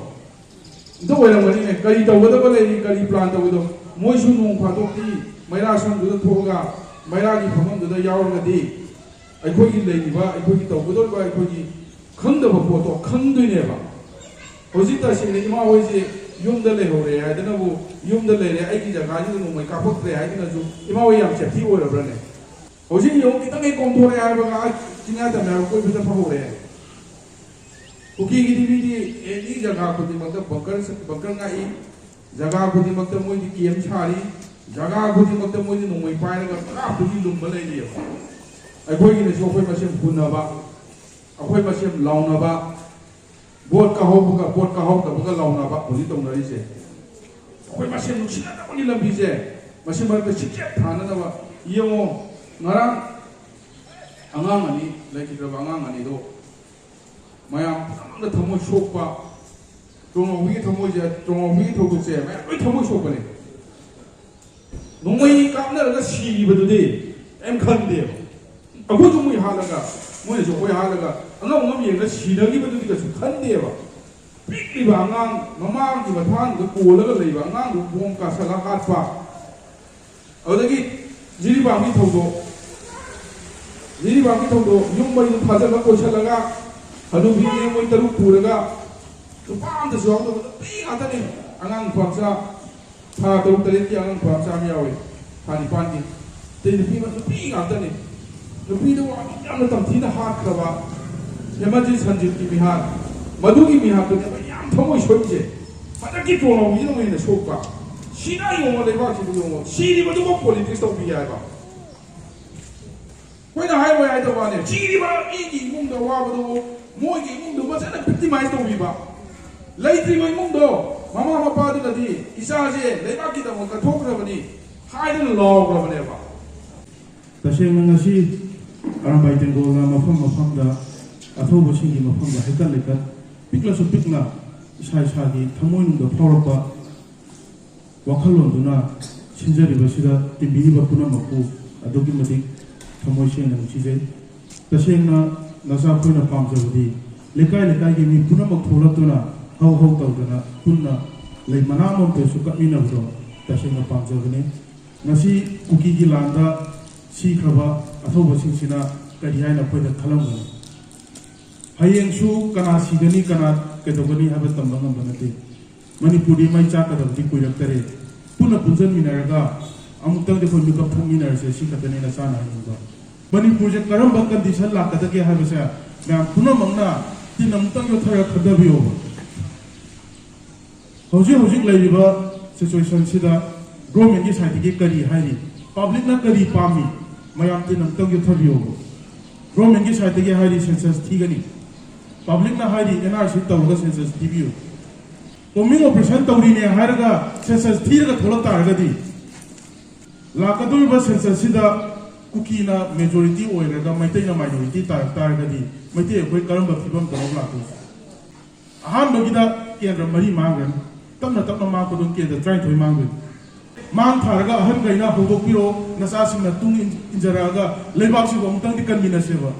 ꯑꯝꯇ ꯑꯣꯏꯔꯝꯒꯅꯤꯅꯦ꯫ ꯀꯔꯤ ꯇꯧꯒꯗꯕ ꯂꯩꯔꯤ, ꯀꯔꯤ plan ꯇꯧꯒꯗꯕ? ꯃꯣꯏꯁꯨ ꯅꯣꯡ ꯐꯥꯗꯣꯛꯇꯤ ꯃꯩꯔꯥ ꯁꯪꯗꯨꯗ ꯊꯣꯛꯑꯒ ꯃꯩꯔꯥꯒꯤ ꯐꯝꯐꯝꯗꯨꯗ ꯌꯥꯎꯔꯒꯗꯤ ꯑꯩꯈꯣꯏꯒꯤ ꯂꯩꯔꯤꯕ, ꯑꯩꯈꯣꯏꯒꯤ ꯇꯧꯒꯗꯧꯔꯤꯕ, ꯑꯩꯈꯣꯏꯒꯤ ꯈꯪꯗꯕ ꯄꯣꯠꯇꯣ ꯈꯪꯗꯣꯏꯅꯦꯕ꯫ ꯍꯧꯖꯤꯛ ꯇꯁꯦꯡꯅ ꯏꯃꯥ ꯍꯣꯏꯁꯦ ꯌꯨꯝꯗ ꯂꯩꯍꯧꯔꯦ ꯍꯥꯏꯗꯅꯕꯨ, ꯌꯨꯝꯗ ꯂꯩꯔꯦ, ꯑꯩꯒꯤ ꯖꯒꯥꯁꯤꯗ ꯅꯣꯡꯃꯩ ꯀꯥꯞꯄꯛꯇ꯭ꯔꯦ ꯍꯥꯏꯗꯨꯅꯁꯨ ꯏꯃꯥ ꯍꯣꯏ ꯌꯥꯝ ꯁꯦꯐꯇꯤ ꯑꯣꯏꯔꯕ꯭ꯔꯅꯦ? ꯍꯧꯖꯤꯛ ꯌꯦꯡꯉꯨ, ꯈꯤꯇꯪ ꯍꯦꯛ ꯀꯣꯝꯊꯣꯔꯛꯑꯦ ꯍꯥꯏꯕꯒ ꯑꯥ ꯆꯤꯡꯌꯥ ꯇꯝꯌꯥꯒ ꯀꯣꯏꯕ ꯆꯠꯄ ꯍꯧꯔꯛꯑꯦ꯫ ꯀꯨꯀꯤꯒꯤꯗꯤ ꯃꯤꯗꯤ ꯑꯦꯅꯤ ꯖꯒꯥ ꯈꯨꯗꯤꯡꯃꯛꯇ ꯕꯪꯀꯔ, ꯕꯪꯀꯔ ꯉꯥꯛꯏ, ꯖꯒꯥ ꯈꯨꯗꯤꯡꯃꯛꯇ ꯃꯣꯏꯗꯤ ꯀꯦꯝ ꯁꯥꯔꯤ, ꯖꯒꯥ ꯈꯨꯗꯤꯡꯃꯛꯇ ꯃꯣꯏꯗꯤ ꯅꯣꯡꯃꯩ ꯄꯥꯏꯔꯒ ꯀꯥꯞꯇꯨꯒꯤ ꯂꯨꯝꯕ ꯂꯩꯔꯤꯑꯕ꯫ ꯑꯩꯈꯣꯏꯒꯤꯅꯁꯨ ꯑꯩꯈꯣꯏ ꯃꯁꯦꯟ ꯐꯨꯅꯕ, ꯑꯩꯈꯣꯏ ꯃꯁꯦꯟ ꯂꯥꯎꯅꯕ, ꯚꯣꯠ ꯀꯥꯍꯧꯕꯒ ꯚꯣꯠ ꯀꯥꯍꯧꯗꯕꯒ ꯂꯥꯎꯅꯕ ꯍꯧꯖꯤꯛ ꯇꯧꯅꯔꯤꯁꯦ꯫ ꯑꯩꯈꯣꯏ ꯃꯁꯦꯟ ꯅꯨꯡꯁꯤꯅꯗꯕꯒꯤ ꯂꯝꯕꯤꯁꯦ, ꯃꯁꯤ ꯃꯔꯛꯇ ꯁꯤꯀꯦꯠ ꯊꯥꯅꯅꯕ꯫ ꯌꯦꯡꯉꯣ, ꯉꯔꯥꯡ ꯑꯉꯥꯡ ꯑꯅꯤ, ꯂꯩꯈꯤꯗ꯭ꯔꯕ ꯑꯉꯥꯡ ꯑꯅꯤꯗꯣ ꯃꯌꯥꯝ ꯄꯨꯝꯅꯃꯛꯅ ꯊꯃꯣꯏ ꯁꯣꯛꯄ, ꯇꯣꯉꯥꯎꯕꯤꯒꯤ ꯊꯃꯣꯏꯁꯦ, ꯇꯣꯉꯥꯎꯕꯤꯒꯤ ꯊꯧꯗꯣꯛꯁꯦ ꯃꯌꯥꯝ ꯂꯣꯏ ꯊꯃꯣꯏ ꯁꯣꯛꯄꯅꯦ꯫ ꯅꯣꯡꯃꯩ ꯀꯥꯞꯅꯔꯒ ꯁꯤꯔꯤꯕꯗꯨꯗꯤ ꯀꯔꯤꯝ ꯈꯟꯗꯦꯕ꯫ ꯑꯩꯈꯣꯏꯁꯨ ꯃꯣꯏ ꯍꯥꯠꯂꯒ, ꯃꯣꯏꯅꯁꯨ ꯑꯩꯈꯣꯏ ꯍꯥꯠꯂꯒ, ꯑꯉꯝ ꯑꯉꯝ ꯌꯦꯡꯉꯒ ꯁꯤꯅꯈꯤꯕꯗꯨꯗꯤ ꯀꯩꯁꯨ ꯈꯟꯗꯦꯕ꯫ ꯄꯤꯛꯂꯤꯕ ꯑꯉꯥꯡ, ꯃꯃꯥꯒꯤ ꯃꯊꯥꯡꯗꯨꯗ ꯀꯣꯜꯂꯒ ꯂꯩꯕ ꯑꯉꯥꯡꯗꯨ ꯕꯣꯝ ꯀꯥꯁꯜꯂ ꯍꯥꯠꯄ, ꯑꯗꯨꯗꯒꯤ ꯖꯤꯔꯤꯕꯥꯝꯒꯤ ꯊꯧꯗꯣꯛ, ꯖꯤꯔꯤꯕꯥꯝꯒꯤ ꯊꯧꯗꯣꯛ, ꯌꯨꯝ ꯃꯩꯗꯨ ꯊꯥꯖꯤꯜꯂ ꯀꯣꯏꯁꯜꯂꯒ, ꯍꯅꯨꯕꯤꯅꯦ ꯃꯣꯏ ꯇꯔꯨꯛ ꯄꯨꯔꯒ, ꯅꯨꯄꯥ ꯑꯝꯇꯁꯨ ꯌꯥꯎꯗꯕ, ꯅꯨꯄꯤ ꯉꯥꯛꯇꯅꯤ꯫ ꯑꯉꯥꯡ ꯅꯨꯄꯥ ꯃꯆꯥ ꯊꯥ ꯇꯔꯨꯛ ꯇꯔꯦꯠꯀꯤ ꯑꯉꯥꯡ ꯅꯨꯄꯥ ꯃꯆꯥ ꯑꯃ ꯌꯥꯎꯏ, ꯊꯥ ꯅꯤꯄꯥꯟꯒꯤ꯫ ꯑꯇꯩ ꯅꯨꯄꯤ ꯃ-, ꯅꯨꯄꯤ ꯉꯥꯛꯇꯅꯤ꯫ ꯅꯨꯄꯤꯗꯨ ꯑꯗꯨꯛ ꯌꯥꯝꯅ ꯇꯝꯊꯤꯅ ꯍꯥꯠꯈ꯭ꯔꯕ ꯍꯦꯃꯟꯖꯤꯠ ꯁꯟꯖꯤꯠꯀꯤ ꯃꯤꯍꯥꯠ, ꯃꯗꯨꯒꯤ ꯃꯤꯍꯥꯠꯇꯨꯅꯦꯕ ꯌꯥꯝ ꯊꯃꯣꯏ ꯁꯣꯛꯏꯁꯦ꯫ ꯍꯟꯗꯛꯀꯤ ꯇꯣꯂꯥꯎꯕꯤꯁꯤꯅ ꯍꯦꯟꯅ ꯁꯣꯛꯄ꯫ ꯁꯤꯅ ꯌꯦꯡꯉꯣ, ꯂꯩꯕꯥꯛꯁꯤꯕꯨ ꯌꯦꯡꯉꯣ, ꯁꯤꯔꯤꯕꯗꯨꯕꯨ ꯄꯣꯂꯤꯇꯤꯛꯁ ꯇꯧꯕꯤ ꯍꯥꯏꯕ꯫ ꯑꯩꯈꯣꯏꯅ ꯍꯥꯏꯔꯣꯏ ꯍꯥꯏꯗꯕ ꯋꯥꯅꯦ, ꯁꯤꯔꯤꯕ ꯃꯤꯒꯤ ꯏꯃꯨꯡꯗ ꯑꯋꯥꯕꯗꯨ, ꯃꯣꯏꯒꯤ ꯏꯃꯨꯡꯗꯨ ꯐꯖꯅ ꯚꯤꯛꯇꯤꯃꯥꯏꯖ ꯇꯧꯕꯤꯕ꯫ ꯂꯩꯇ꯭ꯔꯤꯕ ꯏꯃꯨꯡꯗꯣ, ꯃꯃꯥ ꯃꯄꯥꯗꯨꯅꯗꯤ ꯏꯆꯥꯁꯦ ꯂꯩꯕꯥꯛꯀꯤꯗꯃꯛ ꯀꯠꯊꯣꯛꯈ꯭ꯔꯕꯅꯤ ꯍꯥꯏꯗꯨꯅ ꯂꯥꯎꯈ꯭ꯔꯕꯅꯦꯕ꯫ ꯇꯁꯦꯡꯅ ꯉꯁꯤ ꯑꯔꯥꯝꯕꯥꯏ ꯇꯦꯡꯒꯣꯜꯅ ꯃꯐꯝ ꯃꯐꯝꯗ, ꯑꯊꯧꯕꯁꯤꯡꯒꯤ ꯃꯐꯝꯗ ꯍꯩꯀꯠ ꯂꯩꯀꯠ ꯄꯤꯛꯂꯁꯨ ꯄꯤꯛꯅ ꯏꯁꯥ ꯏꯁꯥꯒꯤ ꯊꯃꯣꯏꯅꯨꯡꯗ ꯐꯥꯎꯔꯛꯄ ꯋꯥꯈꯜꯂꯣꯟꯗꯨꯅ ꯁꯤꯟꯖꯔꯤꯕꯁꯤꯗ ꯇꯤꯟꯕꯤꯔꯤꯕ ꯄꯨꯝꯅꯃꯛꯄꯨ ꯑꯗꯨꯛꯀꯤ ꯃꯇꯤꯛ ꯊꯃꯣꯏ ꯁꯦꯡꯅ ꯅꯨꯡꯁꯤꯖꯩ꯫ ꯇꯁꯦꯡꯅ ꯅꯆꯥ ꯑꯩꯈꯣꯏꯅ ꯄꯥꯝꯖꯕꯗꯤ ꯂꯩꯀꯥꯏ ꯂꯩꯀꯥꯏꯒꯤ ꯃꯤ ꯄꯨꯝꯅꯃꯛ ꯊꯣꯛꯂꯛꯇꯨꯅ ꯍꯧ ꯍꯧ ꯇꯧꯗꯅ ꯄꯨꯟꯅ ꯂꯩ ꯃꯅꯥ ꯑꯃꯃꯝꯇꯁꯨ ꯀꯠꯃꯤꯟꯅꯕꯗꯣ ꯇꯁꯦꯡꯅ ꯄꯥꯝꯖꯕꯅꯤ꯫ ꯉꯁꯤ ꯀꯨꯀꯤꯒꯤ ꯂꯥꯟꯗ ꯁꯤꯈ꯭ꯔꯕ ꯑꯊꯧꯕꯁꯤꯡꯁꯤꯅ ꯀꯔꯤ ꯍꯥꯏꯅ ꯑꯩꯈꯣꯏꯗ ꯈꯜꯂꯝꯒꯅꯤ? ꯍꯌꯦꯡꯁꯨ ꯀꯅꯥ ꯁꯤꯒꯅꯤ, ꯀꯅꯥ ꯀꯩꯗꯧꯒꯅꯤ ꯍꯥꯏꯕ ꯇꯝꯕ ꯉꯝꯕ ꯅꯠꯇꯦ꯫ ꯃꯅꯤꯄꯨꯔꯗꯤ ꯃꯩ ꯆꯥꯛꯀꯗꯕꯗꯤ ꯀꯨꯏꯔꯛꯇꯔꯦ꯫ ꯄꯨꯟꯅ ꯄꯨꯟꯁꯤꯟꯃꯤꯟꯅꯔꯒ ꯑꯃꯨꯛꯇꯪꯗꯤ ꯑꯩꯈꯣꯏ ꯃꯤꯀꯞ ꯊꯣꯛꯃꯤꯟꯅꯔꯁꯦ, ꯁꯤ ꯈꯛꯇꯅꯤ ꯅꯆꯥꯅ ꯍꯥꯏꯅꯤꯡꯕ꯫ ꯃꯅꯤꯄꯨꯔꯁꯦ ꯀꯔꯝꯕ ꯀꯟꯗꯤꯁꯟ ꯂꯥꯛꯀꯗꯒꯦ ꯍꯥꯏꯕꯁꯦ ꯃꯌꯥꯝ ꯄꯨꯝꯅꯃꯛꯅ ꯇꯤꯟ ꯑꯃꯨꯛꯇꯪ ꯌꯣꯠꯊꯔꯒ ꯈꯟꯊꯕꯤꯌꯣꯕ꯫ ꯍꯧꯖꯤꯛ ꯍꯧꯖꯤꯛ ꯂꯩꯔꯤꯕ ꯁꯤꯆꯨꯋꯦꯁꯟꯁꯤꯗ ꯒꯣꯔꯃꯦꯟꯒꯤ ꯁꯥꯏꯠꯇꯒꯤ ꯀꯔꯤ ꯍꯥꯏꯔꯤ, ꯄꯕ꯭ꯂꯤꯛꯅ ꯀꯔꯤ ꯄꯥꯝꯃꯤ, ꯃꯌꯥꯝ ꯇꯤꯟ ꯑꯃꯨꯛꯇꯪ ꯌꯣꯠꯊꯕꯤꯌꯣꯕ꯫ ꯒꯣꯔꯃꯦꯟꯒꯤ ꯁꯥꯏꯠꯇꯒꯤ ꯍꯥꯏꯔꯤ ꯁꯦꯟꯁꯁ ꯊꯤꯒꯅꯤ, ꯄꯕ꯭ꯂꯤꯛꯅ ꯍꯥꯏꯔꯤ ꯑꯦꯟ ꯑꯥꯔ ꯁꯤ ꯇꯧꯔꯒ ꯁꯦꯟꯁꯁ ꯊꯤꯕꯤꯌꯨ꯫ ꯀꯣꯝꯕꯤꯡ ꯑꯣꯄꯔꯦꯁꯟ ꯇꯧꯔꯤꯅꯦ ꯍꯥꯏꯔꯒ ꯁꯦꯟꯁꯁ ꯊꯤꯔꯒ ꯊꯣꯛꯂꯛ ꯇꯥꯔꯒꯗꯤ, ꯂꯥꯛꯀꯗꯧꯔꯤꯕ ꯁꯦꯟꯁꯁꯁꯤꯗ ꯀꯨꯀꯤꯅ ꯃꯦꯖꯣꯔꯤꯇꯤ ꯑꯣꯏꯔꯒ ꯃꯩꯇꯩꯅ ꯃꯥꯏꯅꯣꯔꯤꯇꯤ ꯇꯥꯔꯛ ꯇꯥꯔꯒꯗꯤ ꯃꯩꯇꯩ ꯑꯩꯈꯣꯏ ꯀꯔꯝꯕ ꯐꯤꯕꯝꯗꯅꯣ ꯂꯥꯛꯇꯣꯏꯁꯦ? ꯑꯍꯥꯟꯕꯒꯤꯗ ꯀꯦꯟꯗ꯭ꯔ ꯃꯔꯤ ꯃꯥꯡꯈ꯭ꯔꯅꯤ, ꯇꯞꯅ ꯇꯞꯅ ꯃꯥꯡꯉꯛꯄꯗꯣ ꯀꯦꯟꯗ꯭ꯔ ꯇꯔꯥꯅꯤꯊꯣꯏ ꯃꯥꯡꯗꯣꯏꯅꯤ꯫ ꯃꯥꯡ ꯊꯥꯔꯒ ꯑꯍꯟꯈꯩꯅ ꯍꯧꯗꯣꯛꯄꯤꯔꯣ, ꯅꯆꯥꯁꯤꯡꯅ ꯇꯨꯡ ꯏꯟ-, ꯏꯟꯖꯔꯛꯑꯒ ꯂꯩꯕꯥꯛꯁꯤꯕꯨ ꯑꯃꯨꯛꯇꯪꯗꯤ ꯀꯟꯃꯤꯟꯅꯁꯦꯕ꯫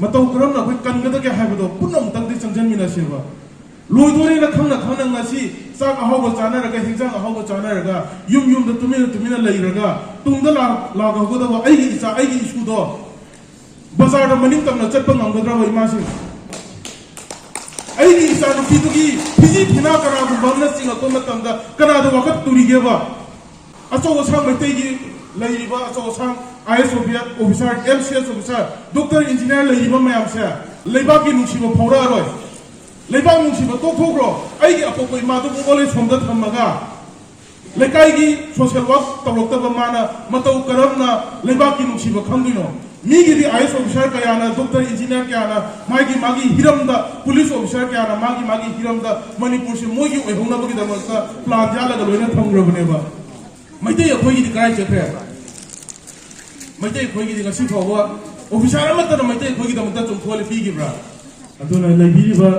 ꯃꯇꯧ ꯀꯔꯝꯅ ꯑꯩꯈꯣꯏ ꯀꯟꯒꯗꯒꯦ ꯍꯥꯏꯕꯗꯣ ꯄꯨꯟꯅ ꯑꯃꯨꯛꯇꯪꯗꯤ ꯆꯪꯁꯤꯟꯃꯤꯟꯅꯁꯦꯕ꯫ ꯂꯣꯏꯗꯣꯔꯦꯅ ꯈꯪꯅ ꯈꯪꯅ ꯉꯁꯤ ꯆꯥꯛ ꯑꯍꯥꯎꯕ ꯆꯥꯅꯔꯒ, ꯍꯤꯟꯖꯥꯡ ꯑꯍꯥꯎꯕ ꯆꯥꯅꯔꯒ, ꯌꯨꯝ ꯌꯨꯝꯗ ꯇꯨꯃꯤꯟꯅ ꯇꯨꯃꯤꯟꯅ ꯂꯩꯔꯒ, ꯇꯨꯡꯗ ꯂꯥꯛ-, ꯂꯥꯛꯍꯧꯒꯗꯕ ꯑꯩꯒꯤ ꯏꯆꯥ, ꯑꯩꯒꯤ ꯏꯁꯨꯗꯣ ꯕꯖꯥꯔꯗ ꯃꯅꯤꯡ ꯇꯝꯅ ꯆꯠꯄ ꯉꯝꯒꯗ꯭ꯔꯕ ꯏꯃꯥꯁꯤꯡ? ꯑꯩꯒꯤ ꯏꯆꯥ ꯅꯨꯄꯤꯗꯨꯒꯤ ꯐꯤꯖꯤ ꯐꯤꯅꯥ ꯀꯅꯥꯒꯨꯝꯕ ꯑꯃꯅ ꯆꯤꯡꯉꯛꯄ ꯃꯇꯝꯗ ꯀꯅꯥꯗ ꯋꯥꯀꯠꯇꯨꯔꯤꯒꯦꯕ? ꯑꯆꯧ ꯑꯁꯥꯡ ꯃꯩꯇꯩꯒꯤ ꯂꯩꯔꯤꯕ ꯑꯆꯧ ꯑꯁꯥꯡ ꯑꯥꯏ ꯑꯦꯁ officer, M C S officer, doctor, engineer ꯂꯩꯔꯤꯕ ꯃꯌꯥꯝꯁꯦ ꯂꯩꯕꯥꯛꯀꯤ ꯅꯨꯡꯁꯤꯕ ꯐꯥꯎꯔꯛꯑꯔꯣꯏ꯫ ꯂꯩꯕꯥꯛ ꯅꯨꯡꯁꯤꯕ ꯇꯣꯛꯊꯣꯛꯈ꯭ꯔꯣ, ꯑꯩꯒꯤ ꯑꯄꯣꯛꯄ ꯏꯃꯥꯗꯨꯕꯨ ꯑꯣꯜ ꯑꯦꯖ ꯍꯣꯝꯗ ꯊꯝꯃꯒ ꯂꯩꯀꯥꯏꯒꯤ ꯁꯣꯁꯦꯜ ꯋꯥꯔꯛ ꯇꯧꯔꯛꯇꯕ ꯃꯥꯅ ꯃꯇꯧ ꯀꯔꯝꯅ ꯂꯩꯕꯥꯛꯀꯤ ꯅꯨꯡꯁꯤꯕ ꯈꯪꯗꯣꯏꯅꯣ? ꯃꯤꯒꯤꯗꯤ ꯑꯥꯏ ꯑꯦꯁ ꯑꯣꯐꯤꯁꯥꯔ ꯀꯌꯥꯅ, ꯗꯣꯛꯇꯔ, ꯏꯟꯖꯤꯅꯤꯌꯥꯔ ꯀꯌꯥꯅ ꯃꯥꯒꯤ ꯃꯥꯒꯤ ꯍꯤꯔꯝꯗ, ꯄꯨꯂꯤꯁ ꯑꯣꯐꯤꯁꯥꯔ ꯀꯌꯥꯅ ꯃꯥꯒꯤ ꯃꯥꯒꯤ ꯍꯤꯔꯝꯗ ꯃꯅꯤꯄꯨꯔꯁꯤ ꯃꯣꯏꯒꯤ ꯑꯣꯏꯍꯧꯅꯕꯒꯤꯗꯃꯛꯇ ꯄ꯭ꯂꯥꯟ ꯌꯥꯜꯂꯒ ꯂꯣꯏꯅ ꯊꯝꯈ꯭ꯔꯕꯅꯦꯕ꯫ ꯃꯩꯇꯩ ꯑꯩꯈꯣꯏꯒꯤꯗꯤ ꯀꯗꯥꯏ ꯆꯠꯈ꯭ꯔꯦ? ꯃꯩꯇꯩ ꯑꯩꯈꯣꯏꯒꯤꯗꯤ ꯉꯁꯤ ꯐꯥꯎꯕ ꯑꯣꯐꯤꯁꯥꯔ ꯑꯃꯠꯇꯅ ꯃꯩꯇꯩ ꯑꯩꯈꯣꯏꯒꯤꯗꯃꯛꯇ ꯆꯣꯡꯊꯣꯛꯍꯜꯂ ꯄꯤꯈꯤꯕ꯭ꯔꯥ? ꯑꯗꯨꯅ ꯂꯩꯕꯤꯔꯤꯕ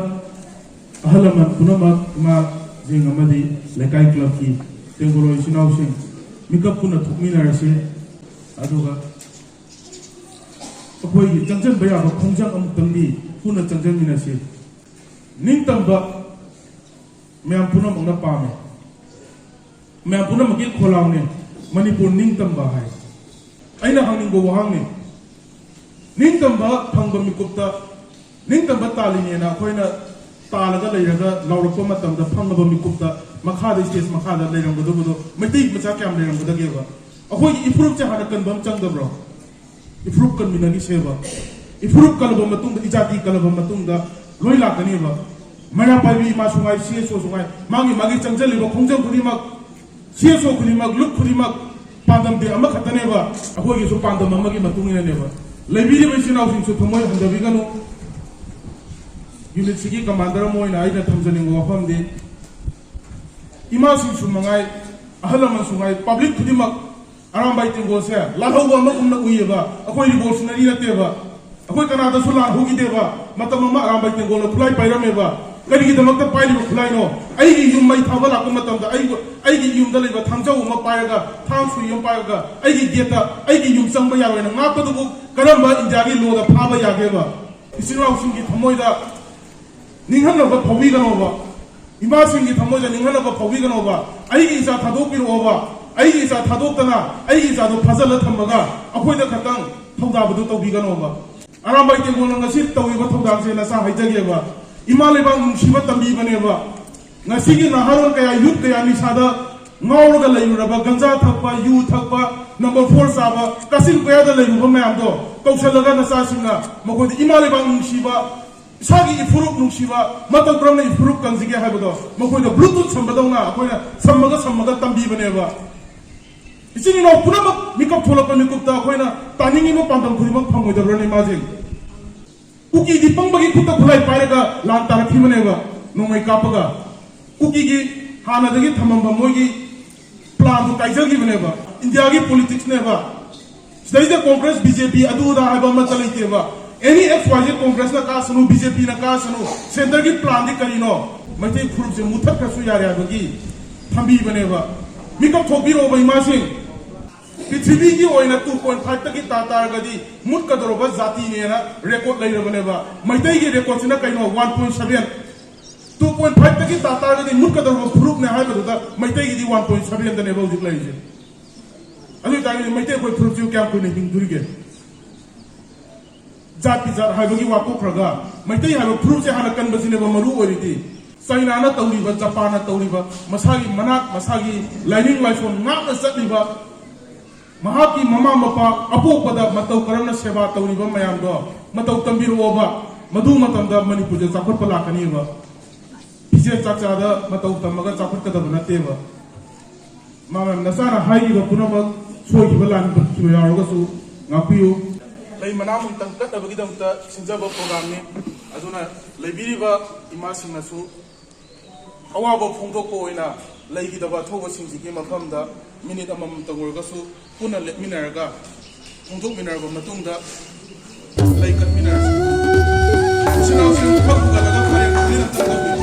ꯑꯍꯜ ꯂꯃꯟ ꯄꯨꯝꯅꯃꯛ, ꯏꯃꯥꯁꯤꯡ ꯑꯃꯗꯤ ꯂꯩꯀꯥꯏ ꯀ꯭ꯂꯕꯀꯤ ꯇꯦꯡꯒꯣꯂꯣꯏ ꯏꯆꯤꯟ ꯏꯅꯥꯎꯁꯤꯡ, ꯃꯤꯀꯞ ꯄꯨꯟꯅ ꯊꯣꯛꯃꯤꯟꯅꯔꯁꯤ꯫ ꯑꯗꯨꯒ ꯑꯩꯈꯣꯏꯒꯤ ꯆꯪꯁꯤꯟꯕ ꯌꯥꯕ ꯈꯣꯡꯖꯪ ꯑꯃꯨꯛꯇꯪꯗꯤ ꯄꯨꯟꯅ ꯆꯪꯁꯤꯟꯃꯤꯟꯅꯁꯤ꯫ ꯅꯤꯡꯇꯝꯕ ꯃꯌꯥꯝ ꯄꯨꯝꯅꯃꯛꯅ ꯄꯥꯝꯃꯤ꯫ ꯃꯌꯥꯝ ꯄꯨꯝꯅꯃꯛꯀꯤ ꯈꯣꯜꯂꯥꯎꯅꯤ, ꯃꯅꯤꯄꯨꯔ ꯅꯤꯡꯇꯝꯕ ꯍꯥꯏ꯫ ꯑꯩꯅ ꯍꯪꯅꯤꯡꯕ ꯋꯥꯍꯪꯅꯤ, ꯅꯤꯡꯇꯝꯕ ꯐꯪꯕ ꯃꯤꯀꯨꯞꯇ, ꯅꯤꯡꯇꯝꯕ ꯇꯥꯜꯂꯤꯅꯦꯅ ꯑꯩꯈꯣꯏꯅ ꯇꯥꯜꯂꯒ ꯂꯩꯔꯒ ꯂꯥꯎꯔꯛꯄ ꯃꯇꯝꯗ ꯐꯪꯉꯕ ꯃꯤꯀꯨꯞꯇ ꯃꯈꯥꯗ, ꯁ꯭ꯇꯦꯖ ꯃꯈꯥꯗ ꯂꯩꯔꯝꯒꯗꯕꯗꯣ ꯃꯩꯇꯩ ꯃꯆꯥ ꯀꯌꯥꯝ ꯂꯩꯔꯝꯒꯗꯒꯦꯕ? ꯑꯩꯈꯣꯏꯒꯤ ꯏꯐꯨꯔꯨꯞꯁꯦ ꯍꯥꯟꯅ ꯀꯟꯕ ꯑꯃ ꯆꯪꯗꯕ꯭ꯔꯣ? ꯏꯐꯨꯔꯨꯞ ꯀꯟꯃꯤꯟꯅꯈꯤꯁꯦꯕ꯫ ꯏꯐꯨꯔꯨꯞ ꯀꯜꯂꯕ ꯃꯇꯨꯡꯗ, ꯏꯖꯥꯇꯤ ꯀꯜꯂꯕ ꯃꯇꯨꯡꯗ ꯂꯣꯏ ꯂꯥꯛꯀꯅꯦꯕ꯫ ꯃꯩꯔꯥ ꯄꯥꯏꯕꯤ ꯏꯃꯥꯁꯨ ꯉꯥꯏ, ꯁꯤ ꯑꯦꯁ ꯑꯣꯁꯨ ꯉꯥꯏ, ꯃꯥꯒꯤ ꯃꯥꯒꯤ ꯆꯪꯁꯤꯜꯂꯤꯕ ꯈꯣꯡꯖꯪ ꯈꯨꯗꯤꯡꯃꯛ, ꯁꯤ ꯑꯦꯁ ꯑꯣ ꯈꯨꯗꯤꯡꯃꯛ, ꯂꯨꯞ ꯈꯨꯗꯤꯡꯃꯛ, ꯄꯥꯟꯗꯝꯗꯤ ꯑꯃꯈꯛꯇꯅꯦꯕ, ꯑꯩꯈꯣꯏꯒꯤꯁꯨ ꯄꯥꯟꯗꯝ ꯑꯃꯒꯤ ꯃꯇꯨꯡ ꯏꯟꯅꯅꯦꯕ꯫ ꯂꯩꯕꯤꯔꯤꯕ ꯏꯆꯤꯟ ꯏꯅꯥꯎꯁꯤꯡꯁꯨ ꯊꯃꯣꯏ ꯍꯟꯊꯕꯤꯒꯅꯨ꯫ ꯌꯨꯅꯤꯠꯁꯤꯒꯤ ꯀꯃꯥꯟꯗꯔ ꯑꯃ ꯑꯣꯏꯅ ꯑꯩꯅ ꯊꯝꯖꯅꯤꯡꯕ ꯋꯥꯐꯝꯗꯤ, ꯏꯃꯥꯁꯤꯡꯁꯨ ꯃꯉꯥꯏ, ꯑꯍꯜ ꯂꯃꯟꯁꯨ ꯉꯥꯏ, ꯄꯕ꯭ꯂꯤꯛ ꯈꯨꯗꯤꯡꯃꯛ ꯑꯔꯥꯝꯕꯥꯏ ꯇꯦꯡꯒꯣꯜꯁꯦ ꯂꯥꯜꯍꯧꯕ ꯑꯃꯒꯨꯝꯅ ꯎꯏꯌꯦꯕ꯫ ꯑꯩꯈꯣꯏ ꯔꯤꯚꯣꯂꯨꯁꯅꯔꯤ ꯅꯠꯇꯦꯕ, ꯑꯩꯈꯣꯏ ꯀꯅꯥꯗꯁꯨ ꯂꯥꯟ ꯍꯧꯈꯤꯗꯦꯕ꯫ ꯃꯇꯝ ꯑꯃ ꯑꯔꯥꯝꯕꯥꯏ ꯇꯦꯡꯒꯣꯜꯅ ꯈꯨꯠꯂꯥꯏ ꯄꯥꯏꯔꯝꯃꯦꯕ꯫ ꯀꯔꯤꯒꯤꯗꯃꯛꯇ ꯄꯥꯏꯔꯤꯕ ꯈꯨꯠꯂꯥꯏꯅꯣ? ꯑꯩꯒꯤ ꯌꯨꯝ ꯃꯩ ꯊꯥꯕ ꯂꯥꯛꯄ ꯃꯇꯝꯗ ꯑꯩ, ꯑꯩꯒꯤ ꯌꯨꯝꯗ ꯂꯩꯕ ꯊꯥꯡꯖꯧ ꯑꯃ ꯄꯥꯏꯔꯒ, ꯊꯥꯡ ꯁꯨꯔꯤ ꯑꯃ ꯄꯥꯏꯔꯒ ꯑꯩꯒꯤ ꯒꯦꯠꯇ ꯑꯩꯒꯤ ꯌꯨꯝ ꯆꯪꯕ ꯌꯥꯔꯣꯏꯅ ꯉꯥꯛꯄꯗꯨꯕꯨ ꯀꯔꯝꯕ ꯏꯟꯗꯤꯌꯥꯒꯤ ꯂꯣꯗ ꯐꯥꯕ ꯌꯥꯒꯦꯕ? ꯏꯆꯤꯟ ꯏꯅꯥꯎꯁꯤꯡꯒꯤ ꯊꯃꯣꯏꯗ ꯅꯤꯡꯍꯟꯅꯕ ꯐꯥꯎꯕꯤꯒꯅꯣꯕ꯫ ꯏꯃꯥꯁꯤꯡꯒꯤ ꯊꯃꯣꯏꯗ ꯅꯤꯡꯍꯟꯅꯕ ꯐꯥꯎꯕꯤꯒꯅꯣꯕ꯫ ꯑꯩꯒꯤ ꯏꯆꯥ ꯊꯥꯗꯣꯛꯄꯤꯔꯛꯑꯣꯕ꯫ ꯑꯩꯒꯤ ꯏꯆꯥ ꯊꯥꯗꯣꯛꯇꯅ ꯑꯩꯒꯤ ꯏꯆꯥꯗꯣ ꯐꯥꯖꯤꯜꯂ ꯊꯝꯃꯒ ꯑꯩꯈꯣꯏꯗ ꯈꯛꯇꯪ ꯊꯧꯗꯥꯕꯗꯨ ꯇꯧꯕꯤꯒꯅꯣꯕ꯫ ꯑꯔꯥꯝꯕꯥꯏ ꯇꯦꯡꯒꯣꯜꯅ ꯉꯁꯤ ꯇꯧꯔꯤꯕ ꯊꯧꯗꯥꯡꯁꯦ ꯅꯆꯥ ꯍꯥꯏꯖꯒꯦꯕ꯫ ꯏꯃꯥ ꯂꯩꯕꯥꯛ ꯅꯨꯡꯁꯤꯕ ꯇꯝꯕꯤꯕꯅꯦꯕ꯫ ꯉꯁꯤꯒꯤ ꯅꯍꯥꯔꯣꯜ ꯀꯌꯥ, ꯌꯨꯠ ꯀꯌꯥ ꯅꯤꯁꯥꯗ ꯉꯥꯎꯔꯒ ꯂꯩꯔꯨꯔꯕ, ꯒꯟꯖꯥ ꯊꯛꯄ, ꯌꯨ ꯊꯛꯄ, ꯅꯝꯕꯔ ꯐꯣꯔ ꯆꯥꯕ, ꯀꯥꯆꯤꯟ ꯀꯣꯌꯥꯗ ꯂꯩꯔꯨꯕ ꯃꯌꯥꯝꯗꯣ ꯀꯧꯁꯜꯂꯒ ꯅꯆꯥꯁꯤꯡꯅ ꯃꯈꯣꯏꯗ ꯏꯃꯥ ꯂꯩꯕꯥꯛ ꯅꯨꯡꯁꯤꯕ, ꯏꯁꯥꯒꯤ ꯏꯐꯨꯔꯨꯞ ꯅꯨꯡꯁꯤꯕ, ꯃꯇꯧ ꯀꯔꯝꯅ ꯏꯐꯨꯔꯨꯞ ꯀꯟꯁꯤꯒꯦ ꯍꯥꯏꯕꯗꯣ ꯃꯈꯣꯏꯗ ꯕ꯭ꯂꯨꯇꯨꯠ ꯁꯝꯕꯗꯧꯅ ꯑꯩꯈꯣꯏꯅ ꯁꯝꯃꯒ ꯁꯝꯃꯒ ꯇꯝꯕꯤꯕꯅꯦꯕ꯫ ꯏꯆꯤꯟ ꯏꯅꯥꯎ ꯄꯨꯝꯅꯃꯛ ꯃꯤꯀꯞ ꯊꯣꯛꯂꯛꯄ ꯃꯤꯀꯨꯞꯇ ꯑꯩꯈꯣꯏꯅ ꯇꯥꯅꯤꯡꯉꯤꯕ ꯄꯥꯟꯗꯝ ꯈꯨꯗꯤꯡꯃꯛ ꯐꯪꯉꯣꯏꯗꯕ꯭ꯔꯅꯦ ꯏꯃꯥꯁꯤꯡ? ꯀꯨꯀꯤꯗꯤ ꯄꯪꯕꯒꯤ ꯈꯨꯠꯇ ꯈꯨꯠꯂꯥꯏ ꯄꯥꯏꯔꯒ ꯂꯥꯟ ꯇꯥꯔꯛꯈꯤꯕꯅꯦꯕ ꯅꯣꯡꯃꯩ ꯀꯥꯞꯄꯒ꯫ ꯀꯨꯀꯤꯒꯤ ꯍꯥꯟꯅꯗꯒꯤ ꯊꯝꯃꯝꯕ ꯃꯣꯏꯒꯤ ꯄ꯭ꯂꯥꯟꯗꯨ ꯀꯥꯏꯖꯈꯤꯕꯅꯦꯕ꯫ ꯏꯟꯗꯤꯌꯥꯒꯤ ꯄꯣꯂꯤꯇꯤꯛꯁꯅꯦꯕ꯫ ꯁꯤꯗꯩꯗ ꯀꯣꯡꯒ꯭ꯔꯦꯁ, ꯕꯤ ꯖꯦ ꯄꯤ, ꯑꯗꯨ ꯑꯗꯥ ꯍꯥꯏꯕ ꯑꯃꯠꯇ ꯂꯩꯇꯦꯕ꯫ ꯑꯦꯅꯤ ꯑꯦꯛꯁ ꯋꯥꯏ ꯖꯦꯠ, ꯀꯣꯡꯒ꯭ꯔꯦꯁꯅ ꯀꯥꯁꯅꯨ, ꯕꯤ ꯖꯦ ꯄꯤꯅ ꯀꯥꯁꯅꯨ, ꯁꯦꯟꯇꯔꯒꯤ ꯄ꯭ꯂꯥꯟꯗꯤ ꯀꯔꯤꯅꯣ? ꯃꯩꯇꯩ ꯐꯨꯔꯨꯞꯁꯦ ꯃꯨꯊꯠꯈ꯭ꯔꯁꯨ ꯌꯥꯔꯦ ꯍꯥꯏꯕꯒꯤ ꯊꯝꯕꯤꯕꯅꯦꯕ꯫ ꯃꯤꯀꯞ ꯊꯣꯛꯄꯤꯔꯛꯑꯣꯕ ꯏꯃꯥꯁꯤꯡ꯫ ꯄ꯭ꯔꯤꯊꯤꯕꯤꯒꯤ ꯑꯣꯏꯅ ꯇꯨ ꯄꯣꯏꯟ ꯐꯥꯏꯚꯇꯒꯤ ꯇꯥ ꯇꯥꯔꯒꯗꯤ ꯃꯨꯠꯀꯗꯧꯔꯕ ꯖꯥꯇꯤꯅꯦꯅ ꯔꯦꯀꯣꯔꯠ ꯂꯩꯔꯕꯅꯦꯕ꯫ ꯃꯩꯇꯩꯒꯤ ꯔꯦꯀꯣꯔꯠꯁꯤꯅ ꯀꯩꯅꯣ? One point seven. Two point ꯐꯥꯏꯚꯇꯒꯤ ꯇꯥ ꯇꯥꯔꯒꯗꯤ ꯃꯨꯠꯀꯗꯧꯔꯕ ꯐꯨꯔꯨꯞꯅꯦ ꯍꯥꯏꯕꯗꯨꯗ ꯃꯩꯇꯩꯒꯤꯗꯤ ꯋꯥꯟ ꯄꯣꯏꯟ ꯁꯚꯦꯟꯗꯅꯦꯕ ꯍꯧꯖꯤꯛ ꯂꯩꯔꯤꯁꯦ꯫ ꯑꯗꯨ ꯑꯣꯏꯇꯥꯔꯒꯗꯤ ꯃꯩꯇꯩ ꯑꯩꯈꯣꯏ ꯐꯨꯔꯨꯞꯁꯤꯕꯨ ꯀꯌꯥꯝ ꯀꯨꯏꯅ ꯍꯤꯡꯗꯣꯔꯤꯒꯦ? ꯖꯥꯠꯀꯤ ꯖꯥꯠ ꯍꯥꯏꯕꯒꯤ ꯋꯥ ꯇꯣꯛꯈ꯭ꯔꯒ, ꯃꯩꯇꯩ ꯍꯥꯏꯕ ꯐꯨꯔꯨꯞꯁꯦ ꯍꯥꯟꯅ ꯀꯟꯕꯁꯤꯅꯦꯕ ꯃꯔꯨ ꯑꯣꯏꯔꯤꯗꯤ꯫ ꯆꯩꯅꯥꯅ ꯇꯧꯔꯤꯕ, ꯖꯄꯥꯟꯅ ꯇꯧꯔꯤꯕ, ꯃꯁꯥꯒꯤ ꯃꯅꯥꯛ, ꯃꯁꯥꯒꯤ ꯂꯥꯏꯅꯤꯡ ꯂꯥꯏꯁꯣꯟ ꯉꯥꯛꯅ ꯆꯠꯂꯤꯕ, ꯃꯍꯥꯛꯀꯤ ꯃꯃꯥ ꯃꯄꯥ ꯑꯄꯣꯛꯄꯗ ꯃꯇꯧ ꯀꯔꯝꯅ ꯁꯦꯕꯥ ꯇꯧꯔꯤꯕ ꯃꯌꯥꯝꯗꯣ ꯃꯇꯧ ꯇꯝꯕꯤꯔꯛꯑꯣꯕ꯫ ꯃꯗꯨ ꯃꯇꯝꯗ ꯃꯅꯤꯄꯨꯔꯁꯦ ꯆꯥꯎꯈꯠꯄ ꯂꯥꯛꯀꯅꯤꯕ꯫ ꯐꯤꯖꯦꯠ ꯆꯥꯛꯆꯥꯗ ꯃꯇꯧ ꯇꯝꯃꯒ ꯆꯥꯎꯈꯠꯀꯗꯕ ꯅꯠꯇꯦꯕ꯫ ꯃꯥ ꯃꯌꯥꯝ ꯅꯆꯥꯅ ꯍꯥꯏꯔꯤꯕ ꯄꯨꯝꯅꯃꯛ ꯁꯣꯏꯈꯤꯕ ꯂꯥꯟꯈꯤꯕ ꯌꯥꯎꯔꯒꯁꯨ ꯉꯥꯛꯄꯤꯌꯨ꯫ ꯂꯩ ꯃꯅꯥ ꯑꯃꯨꯛꯇꯪ ꯀꯠꯅꯕꯒꯤꯗꯃꯛꯇ ꯁꯤꯟꯖꯕ ꯄ꯭ꯔꯣꯒ꯭ꯔꯥꯝꯅꯤ꯫ ꯑꯗꯨꯅ ꯂꯩꯕꯤꯔꯤꯕ ꯏꯃꯥꯁꯤꯡꯅꯁꯨ ꯑꯋꯥꯕ ꯐꯣꯡꯗꯣꯛꯄ ꯑꯣꯏꯅ ꯂꯩꯈꯤꯗꯕ ꯑꯊꯧꯕꯁꯤꯡꯁꯤꯒꯤ ꯃꯐꯝꯗ ꯃꯤꯅꯤꯠ ꯑꯃꯃꯝꯇꯪ ꯑꯣꯏꯔꯒꯁꯨ ꯄꯨꯟꯅ ꯂꯦꯞꯃꯤꯟꯅꯔꯒ ꯐꯣꯡꯗꯣꯛꯃꯤꯟꯅꯔꯕ ꯃꯇꯨꯡꯗ ꯂꯩ ꯀꯠꯃꯤꯟꯅꯔꯁꯤ꯫ ꯏꯆꯤꯟ ꯏꯅꯥꯎꯁꯤꯡ ꯐꯛ ꯄꯨꯈꯠꯂꯒ ꯄꯔꯦꯡ ꯄꯔꯦꯡ ꯑꯝꯇꯪ ꯇꯧꯕꯤꯌꯨ꯫